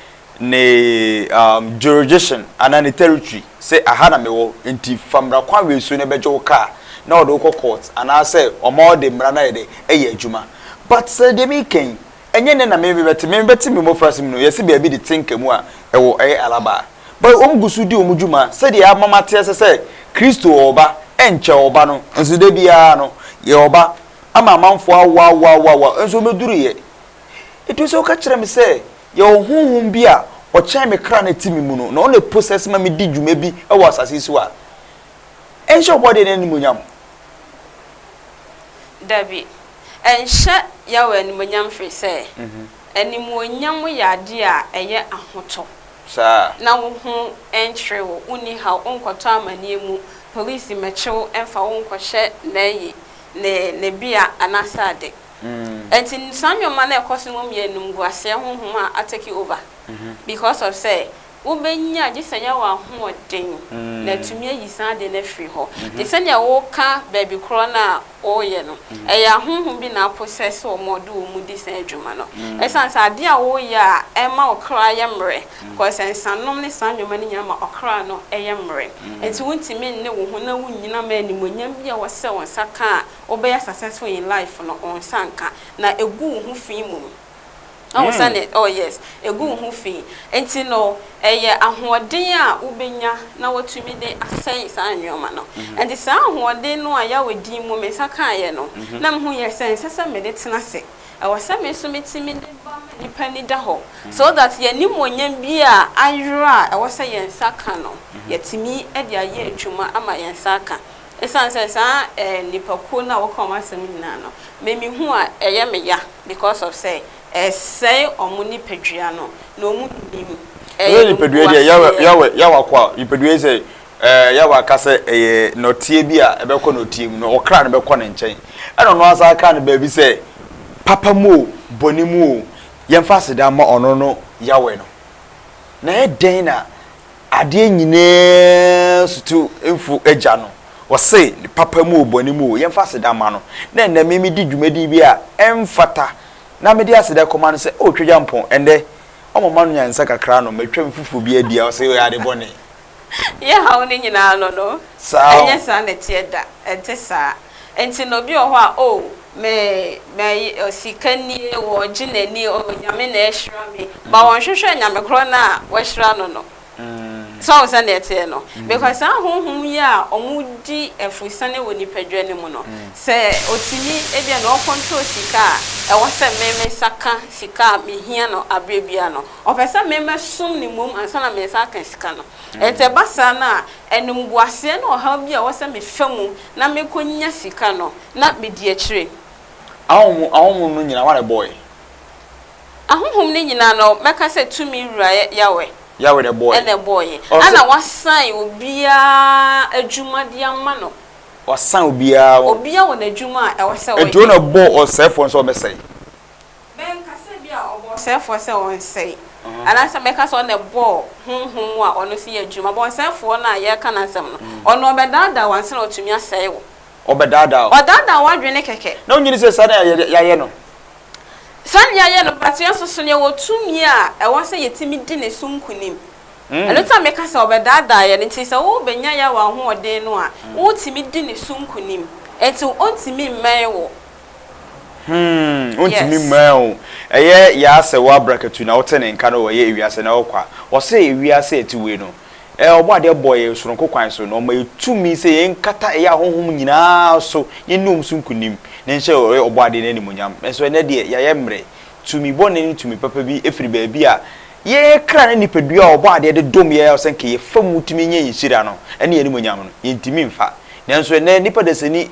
ne um, jurisdiction anaa ne territory sɛ aha na mewɔ nti fa mmara kwan wei so na ɛbɛgye wo car na ɔde wo kɔ court anaasɛ ɔma ɔde mmara no ayɛ dɛ ɛyɛ adwuma. But sɛ deɛ meka yi, ɛnyɛ nnɛ na me mebɛte, me mebɛte me mmɔfraase mu no, yɛse baabi de tenka mu a ɛwɔ ɛyɛ Alaba. But wɔn gu so di wɔn dwuma sɛdeɛ ama mate ase sɛ Kristo ɔɔba, ɛnkyɛ ɔɔba no, nso da biara no yɛ ɔba ama amanfoɔ awoawoawoawoa nso ɔmɛduruiɛ. Ɛduru sɛ woka kyerɛ me sɛ yɛwɔ honhom bi a ɔkyɛn me kra na ɛte me mu no, na ɔna process ma medi dwuma bi wɔ asase yi so a, ɛnhyɛ Ɔbɔadeɛ no animuonyam? Dabi, ɛnhyɛ Yahweh animuonyam firi sɛ animuonyam yɛ adeɛ a ɛyɛ ahotɔ. Saa. Na wo ho nkyere wo, wonni haw, wonkɔtɔ amaneɛ mu, polisi mmɛkye wo mfa wo nkɔhyɛ n'ayi, ne ne bea anaasɛ ade. Ɛnti saa nnoɔma no a ɛkɔ so no mmom yɛ animguaseɛ honhom a atake over because of sɛ wobɛnya gye sɛ yɛwɔ ahoɔden na atumi ayi saa ade no afiri hɔ. Te sɛdeɛ woka baabi korɔ no a woreyɛ no, ɛyɛ ahonhom bi na aposɛse wɔn a wɔde wɔn di saa adwuma no. Ɛsiane sɛ adeɛ a woreyɛ a ɛma wo kra yɛ mmerɛ, because nsanom ne saa nneɛma no nyinaa ma ɔkra no yɛ mmerɛ. Nti wontumi nne wo ho na wonnyina ma animuonyam bi a ɛwɔ sɛ wo nsa ka a wobɛyɛ successful in life no, wo nsa nka. Na ɛgu wo ho fi mmom. Wahu sɛdeɛ, oh yes, ɛgu wo ho fi. Nti no, ɛyɛ ahoɔden a wobɛnya na woatumi de asɛe saa nneɛma no. Nti saa ahoɔden no a Yahweh din mu me nsa kaeɛ no, na mehu yɛ sɛ ɛnsɛ sɛ mede tena ase. Ɛwɔ sɛ me nso metumi de ba ma nnipa ani da hɔ, so that yɛn animuonyam bi a ayera a ɛwɔ sɛ yɛn nsa ka no, yɛatumi de ayɛ adwuma ama yɛn nsa aka. Esiane sɛ saa nnipakuo no a woka wɔn asɛm nyinaa no, me mehu a ɛyɛ me ya because of sɛ ɛsɛe wɔn nipadua no na wɔn nnim. Ɛyɛ nipadua deɛ Yahweh Yahweh Yahweh akoa nipadua yi sɛ ɛɛ Yahweh aka sɛ ɛyɛ nɔteɛ bi a ɛbɛkɔ nɔteɛ mu no ɔkra no bɛkɔ ne nkyɛn ɛna ɔno asa aka no baabi sɛ papa mu o bɔne mu o yɛmfa aseda ma ɔno no Yahweh no na ɛyɛ dɛn na Adeɛ nyinaa so tumfo Agya no, ɔse, papa mu o, bɔne mu o, yɛmfa aseda mma no. Na ɛnnɛ me medi dwumadi bi a ɛmfata, na mede aseda kɔma no sɛ, O Tweagyampɔn, ɛnnɛ ɔma manoa nsa kakra no, matwa me fufuo bi adi a, ɔse, ɔyɛ ade bɔne. Yɛn haw no nyinaa no no, Saa o. ɛnyɛ saa na ɛteɛ da, ɛnte saa. Nti no obi wɔ hɔ a, oh, me, me, sika nie, wɔgye n'ani, oh, Nyame na ahyira me. But wɔnhwehwɛ Nyame korɔ no a wahyira no no. So woahu sɛdeɛ ɛteɛ no? Because saa honhom yi a wɔdi afurusane wɔ nipadua no mu no, sɛ ɔtumi, ebia na ɔcontrol sika a, ɛwɔ sɛ me me nsa ka sika a mehia no aberɛ biara no, ɔpɛ sɛ me mɛsom no mmom ansa na me nsa aka sika no. Nti ɛba saa no a, animguaseɛ ne ɔhaw bi a ɛwɔ sɛ mefa mu na mekɔnya sika no, na medi akyire. Ahonhom, ahonhom no nyinaa, hwan na ɛbɔɔe? Ahonhom no nyinaa no, mɛka sɛ tumi Wura Yahweh. Yahweh na ɛbɔɔe. Ɛna ɛbɔɔe. Ɔsɛ. Ɛna wasan obiara adwuma de ama no. Wasan obiara. Obiara wɔ n'adwuma a ɛwɔ sɛ ɔyɛ. Enti ɔna ɛbɔɔ ɔsɛefoɔ no sɛ ɔmmɛsɛe. Mɛnka sɛ ebia ɔbɔɔ ɔsɛefoɔ sɛ ɔnsɛe, anaasɛ mɛka sɛ ɔno na ɛbɔɔ honhom a ɔno nso yɛ adwuma. But ɔsɛefoɔ no a yɛreka n'asɛm no, ɔno ɔbɛdaadaa wo ansa na watumi asɛe wo. Ɔbɛdaadaa wo. Ɔdaadaa w'adwene kɛkɛ. Na wonnye di sɛ saa na yɛayɛ no? Saa na yɛayɛ no, but yɛn nso so no, yɛwɔ tumi a ɛwɔ sɛ yɛtumi di ne so nkonim. Ɛno nti na meka sɛ ɔbɛdaadaa yɛn. Nti sɛ wobɛnya Yahweh ahoɔden no a, wotumi di ne so nkonim. Nti ɔntumi mmɛn wo. Hmm, ontumi mmaa o. Ɛyɛ yaa sɛ wo abrakatu na wote ne nka no ɔyɛ ewiase na ɔkɔ a. Ɔse ewiase a ɛte wei no, ɛɛ Ɔbɔadeɛ bɔɔ yɛn soronko kwan so na ɔma yɛ tumi sɛ yɛn nkata ɛyɛ ahonhom nyinaa so, yɛnni wɔn so nkunim na yɛnhyɛ ɔyɛ Ɔbɔadeɛ no animuonyam. Nanso ɛnnɛ deɛ yɛayɛ mmerɛ. Tumi bɔne ne tumi papa bi firi baabi a yɛn kra ne nipadua a Ɔbɔadeɛ de dom yɛn a sɛ nka yɛfa mu tumi nya yɛn nhyira no ne yɛn animuonyam no, yɛntumi mfa. Nanso ɛnnɛ nnipa dasani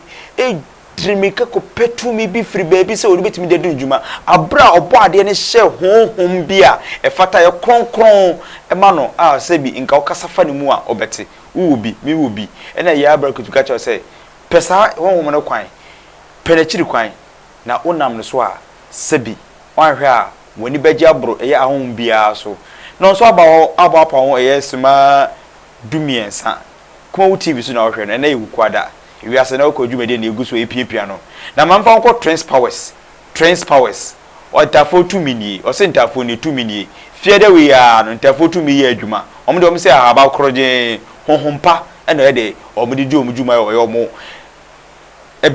Tiri mmirika kɔpɛ tumi bi firi baabi sɛ ɔde bɛtumi de adi ne dwuma, berɛ a Ɔbɔadeɛ no hyɛ honhom bi a ɛfata, ɛyɛ kronkron ma no a sɛbi nka wokasa fa ne mu a ɔbɛte. Wowɔ bi, mewɔ bi. Ɛna Yaa Brakutu ka kyerɛ wo sɛ, pɛ saa honhom no kwan, pɛ n'akyiri kwan, na wonam no so a, sɛbi, woanhwɛ a, w'ani bɛgye aboro ɛyɛ ahonhom biara so. Na ɔnso aba hɔ aboapoa ho ɛyɛ sima dumiɛnsa. Kumawu TV so na wohwɛ no, ɛnnɛ yɛ Kukuada. Wiase na wokɔ dwumadie na egu so epiapia no. Na ma mfa wo nkɔ Twins Powers, Twins Powers. Ɔntafoɔ tumi nie, ɔse ntafoɔ nie, tumi nie. Fiada wei ara no, ntafoɔ tumi yɛ adwuma. Wɔn deɛ wɔn se ahaba korɔgyee, honhom pa na ɛyɛ dɛ wɔn de di wɔn dwuma wɔ wɔn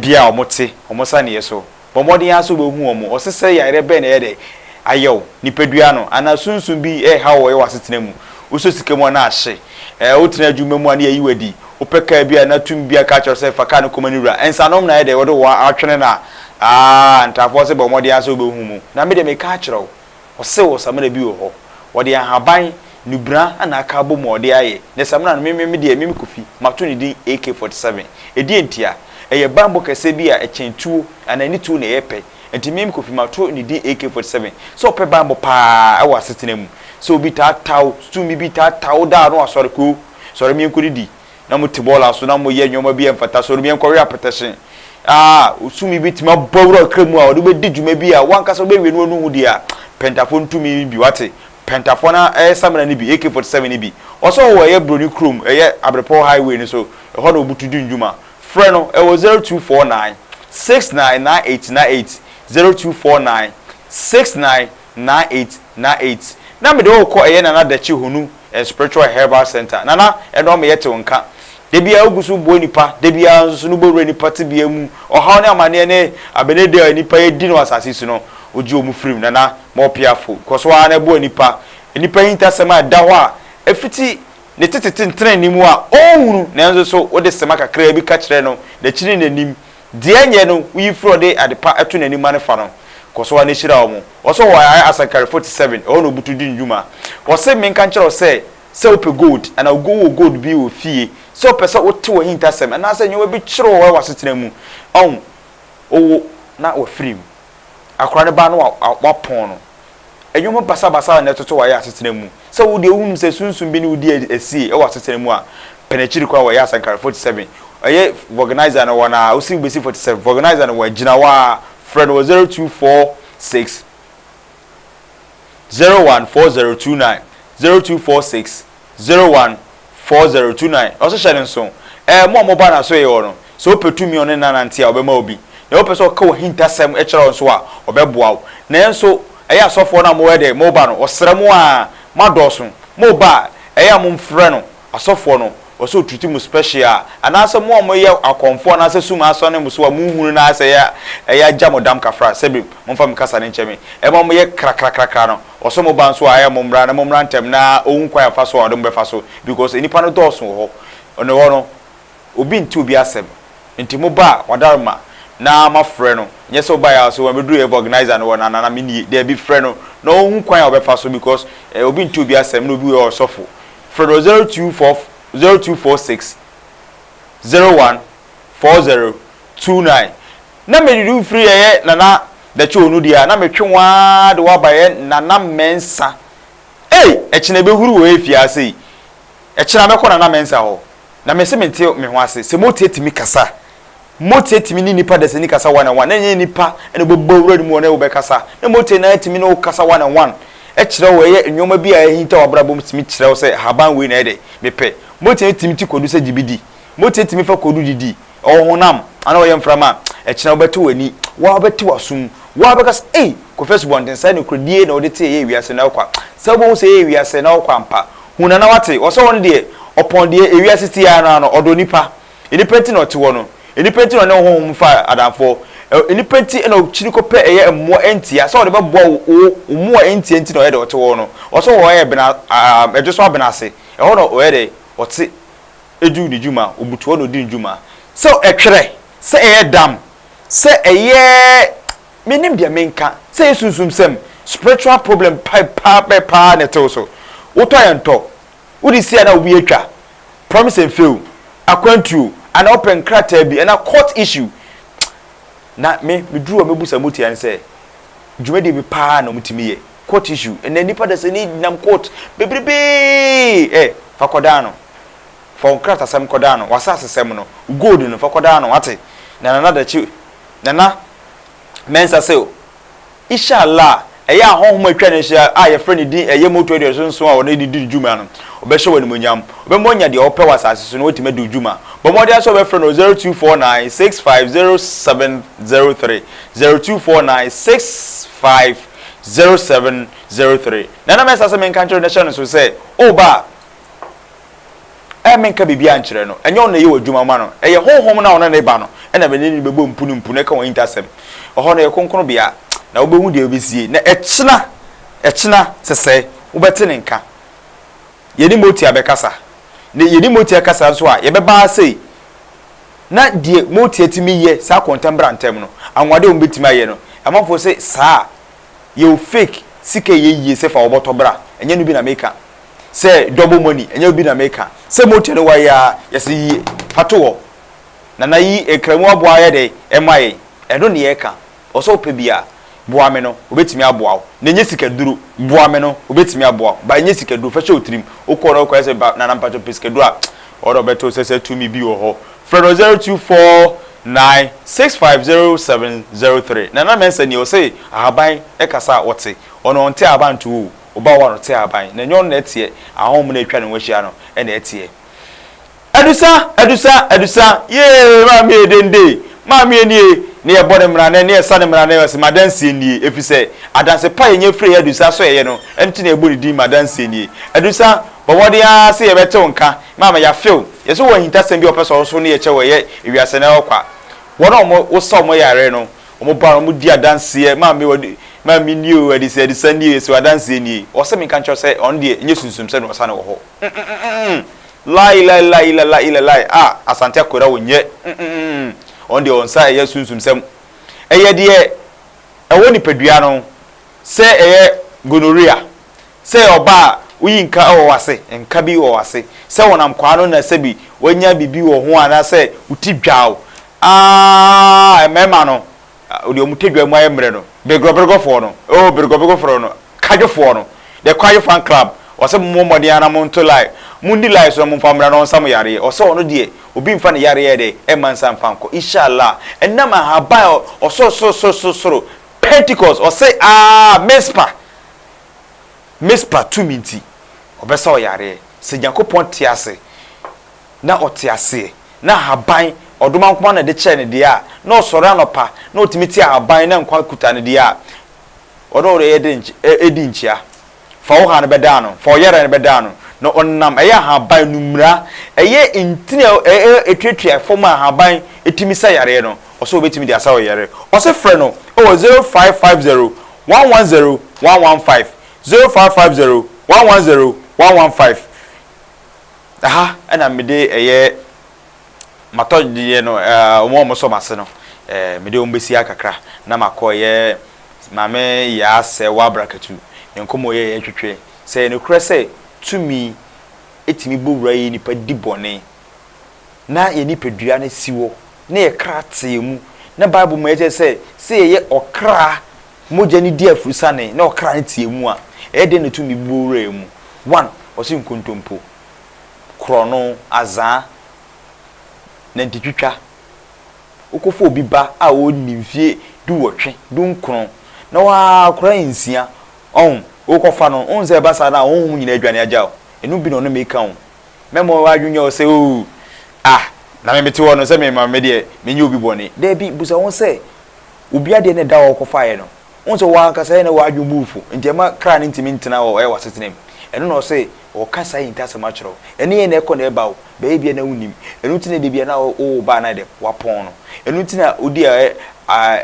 bea a wɔte, wɔn saneɛ so. Bɔ mmɔden ara sɛ wobɛhu wɔn. Ɔse sɛ yareɛ bɛn na ɛyɛ dɛ ayɛ wo, nipadua no, anaa sunsum bi reha wo wɔ w'asetena mu. Wosɔ sika mu a na ahye. Ɛɛ wotena adwuma mu a na yɛayi wo adi. Wopɛ kaa bi a na tumi bi aka akyerɛ wo sɛ fa kaa no kɔma ne wura. Nsanom na ayɛ dɛ wɔde wo atwene no a, aa ntaafoɔ se bɔ mmɔden ara sɛ wobɛhu mu. Na me deɛ meka akyerɛ wo, Ɔse wɔ samina bi wɔ hɔ, wɔde ahaban, nubra na aka abɔ mu a ɔde ayɛ. Ne samina no, me me deɛ, me me Kofi, mato ne din AK 47. Ɛdeɛn ntia? Ɛyɛ banbɔ kɛseɛ bi a ɛkyɛn tuo, anaa ɛne tuo na ɛyɛ pɛ. Nti me me Kofi, mato ne din AK 47. Sɛ ɔpɛ banbɔ paa wɔ asetena mu, sɛ obi taataa wo, tumi bi taataa wo daa na wasɔre, Koo, sɔre menkɔdidi. na mo te bɔɔla so na mo yɛ nneɛma bi a ɛmfata so no yɛnkɔwe apɛtɛhye a tumi bi tumi abɔ wura ɔkra mu a ɔde bɛdi dwuma bi a wankasa wobɛwie no wanu ho deɛ a pɛntafoɔ no tumi bi wate pɛntafoɔ no ɛyɛ samina no bi AK47 no bi ɔsɛ ɔwɔ ɛyɛ broni kurom ɛyɛ abrepɔw highway no so ɛhɔ na ɔbutu di ndwuma frɛ no ɛwɔ 0249 699898 0249 69 9898 na mede wo rekɔ ɛyɛ Nana Dakyi Honu and Spiritual Herbal Center. Nana, ɛnna ɔma yɛte wo nka. Da biara wogu so boa nnipa, da biara nso so no wobɛwura nnipa tebea mu. Ɔhaw ne amanneɛ ne abenede a nnipa redi no wɔ asase so no, wogye wɔn firi mu. Nana, ma ɔpeafo, kɔ so ara na boa nnipa. Nnipa ahintasɛm a ɛda hɔ a ɛfiti ne tete tentenee mu a ɔnhunu, nanso so wode sima kakraa bi ka kyerɛ no, n'akyi ne n'anim, Deɛ ɛnyɛ no, woyi firi ɔde ade pa to n'anim ma no fa no, kɔ so ara na hyira wɔn. Ɔsɛ ɔwɔ ayɛ Asankare 47, ɛhɔ na ɔbutu di ne dwuma. Ɔse menka nkyerɛ wo sɛ, sɛ wopɛ gold, anaa wowɔ gold bi wɔ fie, sɛ wopɛ sɛ wote w'ahintasɛm, anaasɛ nneɛma bi kyere wo wɔ w'asetena mu, ɔho, wowo na wafiri mu. Akora no ba na wapɔn no. Nneɛma basabasa na ɛtoto wɔ asetena mu. Sɛ wo deɛ wohunu sɛ sunsum bi ne wo di asie wɔ asetena mu a, pɛ n'akyiri kwan wɔ ɛyɛ Asankare 47. Ɛyɛ vulcanizer no wɔ no a, wosi wobɛsi 47, vulcanizer no wɔ agyina hɔ a, frɛ no wɔ 0246 014029, 0246 014029. Ɔso hyɛ no nso. Ɛɛ mo a moba n'asoɛeɛ hɔ no, sɛ wopɛ tumi a ɔne no anante a, ɔbɛma wo bi. Na wopɛ sɛ ɔka w'ahintasɛm kyerɛ wo nso a, ɔbɛboa wo. Nanso ɛyɛ asɔfoɔ no a moyɛ dɛ moba no, ɔsrɛ mo ara, moadɔɔso. Moba a, ɛyɛ a momfrɛ no. Asɔfoɔ no, ɔsɛ ɔtreat mo special. Anaasɛ mo a moyɛ akɔmfoɔ anaasɛ sum asɔne mo so a monhunu no ara sɛ ɛyɛ a ɛyɛ agya mo dam kafra, sɛbe momfa me kasa no nkyɛ me, ɛma moyɛ krakrakrakra no, Ɔsɛ mo ba nso a ɛyɛ mo mmra na mo mmra ntɛm na ɔhu kwan a ɔfa so a ɔde mo bɛfa so because nnipa no dɔɔso wɔ hɔ ɔne hɔ no obi nte obi asɛm nti mo ba a wadaroma na moafrɛ no nyɛ sɛ wobaeɛ a so wabɛduru yɛ organizer no wɔ na na menie daabi frɛ no na ɔhu kwan a ɔbɛfa so because eh, obi nte obi asɛm na obi wɔ ɔsɔfo frɛ no 0244 0246 01 4029 Na medidi wo firi ɛyɛ Nana Dakye Onu deɛ a na metwe wo ara de wo aba ɛyɛ Nana Mensah Ei! Ɛkyena ɛbɛhuru wɔ efie ha sei Ɛkyena mɛkɔ Nana Mensah hɔ Na mese mente me ho ase Sɛ motie tumi kasa Motie tumi ne nipa dasani kasa one and one Na ɛnyɛ nipa na ɔbɛbɔ awura ne mu ɔne wo bɛkasa Na motie na tumi ne wo kasa one and one Ɛkyerɛ wo ɛyɛ nnoɔma bi a ahinta w'abrabɔ mu tumi kyerɛ wo sɛ ahaban wei na ɛyɛ dɛ mepɛ Motie tumi te kwadu sɛ gye bi di Motie tumi fa kwadu didi Ɔwɔ honam anaa ɔyɛ mframa a, ɛkyena wobɛte w'ani, wo ara wobɛte w'aso mu, wo ara wobɛka sɛ, Ei, Kofi Asubɔnten, saa nokorɛdie na wode te ɛyɛ ewiase na wokɔ a, sɛ wobɛhu sɛ ɛyɛ ewiase na wokɔ ampa. Hu na na wate. Ɔsɛ ɔno deɛ, ɔpɔn deɛ ewiase te ara no ara no, ɔdɔ nnipa. Nnipa nti na ɔte hɔ no. Nnipa nti na ɔne honhom fa adamfoɔ. Nnipa nti na ɔkyini kɔpɛ ɛyɛ mmoa ntia, sɛ ɔde bɛboa wo, wo mmoa ntia nti na ɔyɛ deɛ ɔte hɔ no. Ɔsɛ ɔwɔ ɛyɛ bena, ɛdwo so abena ase. Ɛhɔ na ɔyɛ dɛ, ɔte. Edu ne dwuma, obutu hɔ na odi ne dwuma. Sɛ ɛtwerɛ, sɛ ɛyɛ dam, sɛ ɛyɛ mennim deɛ menka, sɛ ɛyɛ sunsumsɛm, spiritual problem pa paa bɛ paa na ɛte wo so. Wotɔ a ɛntɔ, wode si a na obi atwa, promise and fail, akwantuo, anaa wopɛ nkrataa bi, anaa court issue. Na me, meduru hɔ mɛbu saa motia no sɛ, dwumadie bi paa na wɔtumi yɛ, court issue. Ɛnɛ nnipa dasani nam court bebrebee, ɛ, fa kɔdaa no. Fa wo nkratasɛm kɔdan no, w'asasesɛm no, wo gold no, fa kɔdan no, wate? Na Nana Dakyi, Nana Mensah se, Isha Allah, ɛyɛ a honhom a atwa ne ahyia a yɛfrɛ ne din ɛyɛ moto 77 a ɔne de di ne dwuma no, ɔbɛhyɛ wo animuonyam, ɔbɛma woanya deɛ wopɛ wɔ asase so na woatumi adi wo dwuma. Bɔ mmɔden ara sɛ wobɛfrɛ no wɔ 0249 650703, 0249 650703. Nana Mensah se menka nkyerɛ wo na hyɛ no nso sɛ, woreba a, Ɛ menka biribiara nkyerɛ no. Ɛnyɛ ɔno na ɛyɛ w'adwuma ma no. Ɛyɛ Honhom no a ɔne no reba no na me ne no bɛbɔ mpu ne mpu na ɛka wɔn ahintasɛm. Ɛhɔ no yɛ kronkronbea, na wobɛhu deɛ wobɛsie. Na ɛkyena, ɛkyena sɛsɛɛ, wobɛte ne nka. Yɛne Motia bɛkasa. Na yɛne Motia kasa nso a, yɛbɛba ha sei. Na deɛ Motia tumi yɛ saa kɔntɛm bra ntɛm no, anwanwadeɛ a wɔbɛtumi ayɛ no, amanfoɔ se saa a, yɛwɔ fake sika ɛyɛ yie sɛ fa wo bɔtɔ bra. Ɛnyɛ no bi na meka. Sɛ double money ɛnyɛ obi na meka sɛ motor no wayɛ a yɛsɛ yi fa to hɔ nana yi nkramu aboa yɛ dɛ ɛma yɛn ɛno ne yɛka ɔsɛ wopɛ bi a boa me no obetumi aboa wo na ɛnyɛ sika duro boa me no obetumi aboa wo ba ɛnyɛ sika duro fa hyɛ wo tirim wokɔ na wokɔ sɛ ba nana mpakyɛ pɛ sika duro a ɔdɔ bɛto sɛ sɛ tumi bi wɔ hɔ frɛ no 0249 650703 nana mɛnsa nie ɔsɛ ahaban ɛkasa a ɔte ɔno ɔnte ahaban nto o Ɔba wɔ a na ɔte ahaban, na ɛnyɛ ɔno na ɛteɛ, ahonhom no a atwa ne ho ahyia no na ɛteɛ. Adusa, adusa, adusa, yee, maame yɛ dende, maame yɛ nie, ne yɛbɔ ne mmara ne yɛsa ne mmara ne ɔse m'adanseɛ nie, ɛfiri sɛ adanse pa yɛnya firi adusa so ɛyɛ no, ɛno nti na yɛbɔ ne din m'adanseɛ nie. Adusa, bɔ mmɔden ara sɛ yɛbɛte wo nka, maame yɛafew, yɛsɛ wɔ ahintasɛm bi a wɔpɛ sɛ ɔso ne yɛkyɛ wɔ ɛyɛ ewiase na ɛwɔ kwa. Wɔn a wɔn wosa wɔn yare no, Wɔn ba no, wɔn di adanseɛ, maame wɔde, maame nie o, adisa adisa nie, yɛsi adanseɛ nie. Ɔsɛ mi nka nkyerɛ sɛ ɔno deɛ nyɛ sunsum sɛ na ɔsa no wɔ hɔ. Mm-mm-mm-mm. Lai lai lai ila lai ila lai. Ah, Asante Akwera wɔ nyɛ. Mm-mm-mm. Ɔno deɛ ɔnsa ɛyɛ sunsum sɛm. Ɛyɛ deɛ ɛwɔ nipadua no sɛ ɛyɛ gonorrhea, sɛ ɔba a woyi nka wɔ w'ase, nka bi wɔ w'ase, sɛ wɔnam kwaa no na sɛbi wanya biribi wɔ ho anaasɛ wo ti dwaw. Aah mmarima no, deɛ wɔn tadwa mu ayɛ mmerɛ no, beregɔberegɔfoɔ no, oh beregɔberegɔfoɔ no, kadwofoɔ no, the Kwadwo fan club, ɔsɛ mommɔ mmɔden ara na monto line, mondi line so na momfa mmra na ɔnsa mo yareɛ, ɔsɛ ɔno deɛ obi mfa ne yareɛ yɛ dɛ ɛmma nsa mfa nkɔ, Inshallah, ɛnam ahaban a ɔsorosorosoro, Pentecost, ɔse aah Mizpah. Mispa tumi nti, ɔbɛsa wo yareɛ. Sɛ Nyankopɔn te ase, na ɔte aseɛ, na ahaban, ɔdomankoma na ɛde kyɛɛ no deɛ a, na ɔsɔre anɔpa, na ɔtumi te ahaban na nkwa kuta no deɛ a, ɔne wo yɛ de ɛdi nkyea. Fa wo ha no bɛdaa no, fa wo yareɛ no bɛdaa no, na ɔnam, ɛyɛ ahaban no mmira, ɛyɛ ntini a ɛyɛ ɛtuatua fam a ahaban ɛtumi sa yareɛ no, ɔsɛ ɔbɛtumi de asa wo yareɛ. Ɔse frɛ no wɔ 0550 110 115 0550 110 115 Ɛha na mede ɛyɛ matɔ deɛ no ɛɛ wɔn a wɔsɔ m'ase no ɛɛ mede wɔn bɛsi ha kakra na makɔ ɛyɛ maame Yaa Sɛwa Abrakatu ne nkɔmmɔ yɛ yɛtwetwe sɛ ɛyɛ nokorɛ sɛ tumi tumi bɔ wura yɛ nipa di bɔne na yɛn nipadua no si hɔ na yɛn kra te yɛn mu. Na Bible ma yɛkyerɛ sɛ, sɛ yɛyɛ ɔkra mogya no di afurusane na ɔkra no te yɛn mu a, ɛyɛ dɛn na tumi bi bɛwura yɛn mu? One, ɔse nkontompo, korɔno, azaa, nantitwitwa. Wokɔfa obi ba a ɔnni mfie duwɔtwe, dunkron, na wakora nsia, ɔho, wokɔfa no, wohu sɛ ɛba saa no a, honhom nyinaa adwane agya wo. Ɛno bi na ɔne meka o. Mɛma w'adwene nyɛ wo sɛ, Oo, ah, na me mete hɔ no, sɛ me ma me deɛ, menyɛ obi bɔne. Dabi, bisa wo ho sɛ, obi adeɛ na ɛda hɔ a wokɔfaeɛ no, wohu sɛ wo ankasa yɛ na w'adwene bu wo fo, nti ɛma kra no ntumi ntena hɔ wɔ w'asetena mu. Ɛno na ɔse ɔka saa ahintasɛm akyerɛ wo. Ɛno yɛ na ɛkɔ na ɛba o, bɛyɛ bia na wonnim. Ɛno nti na da bia na wowo ba a na ayɛ dɛ, wapɔn no. Ɛno nti na wodi a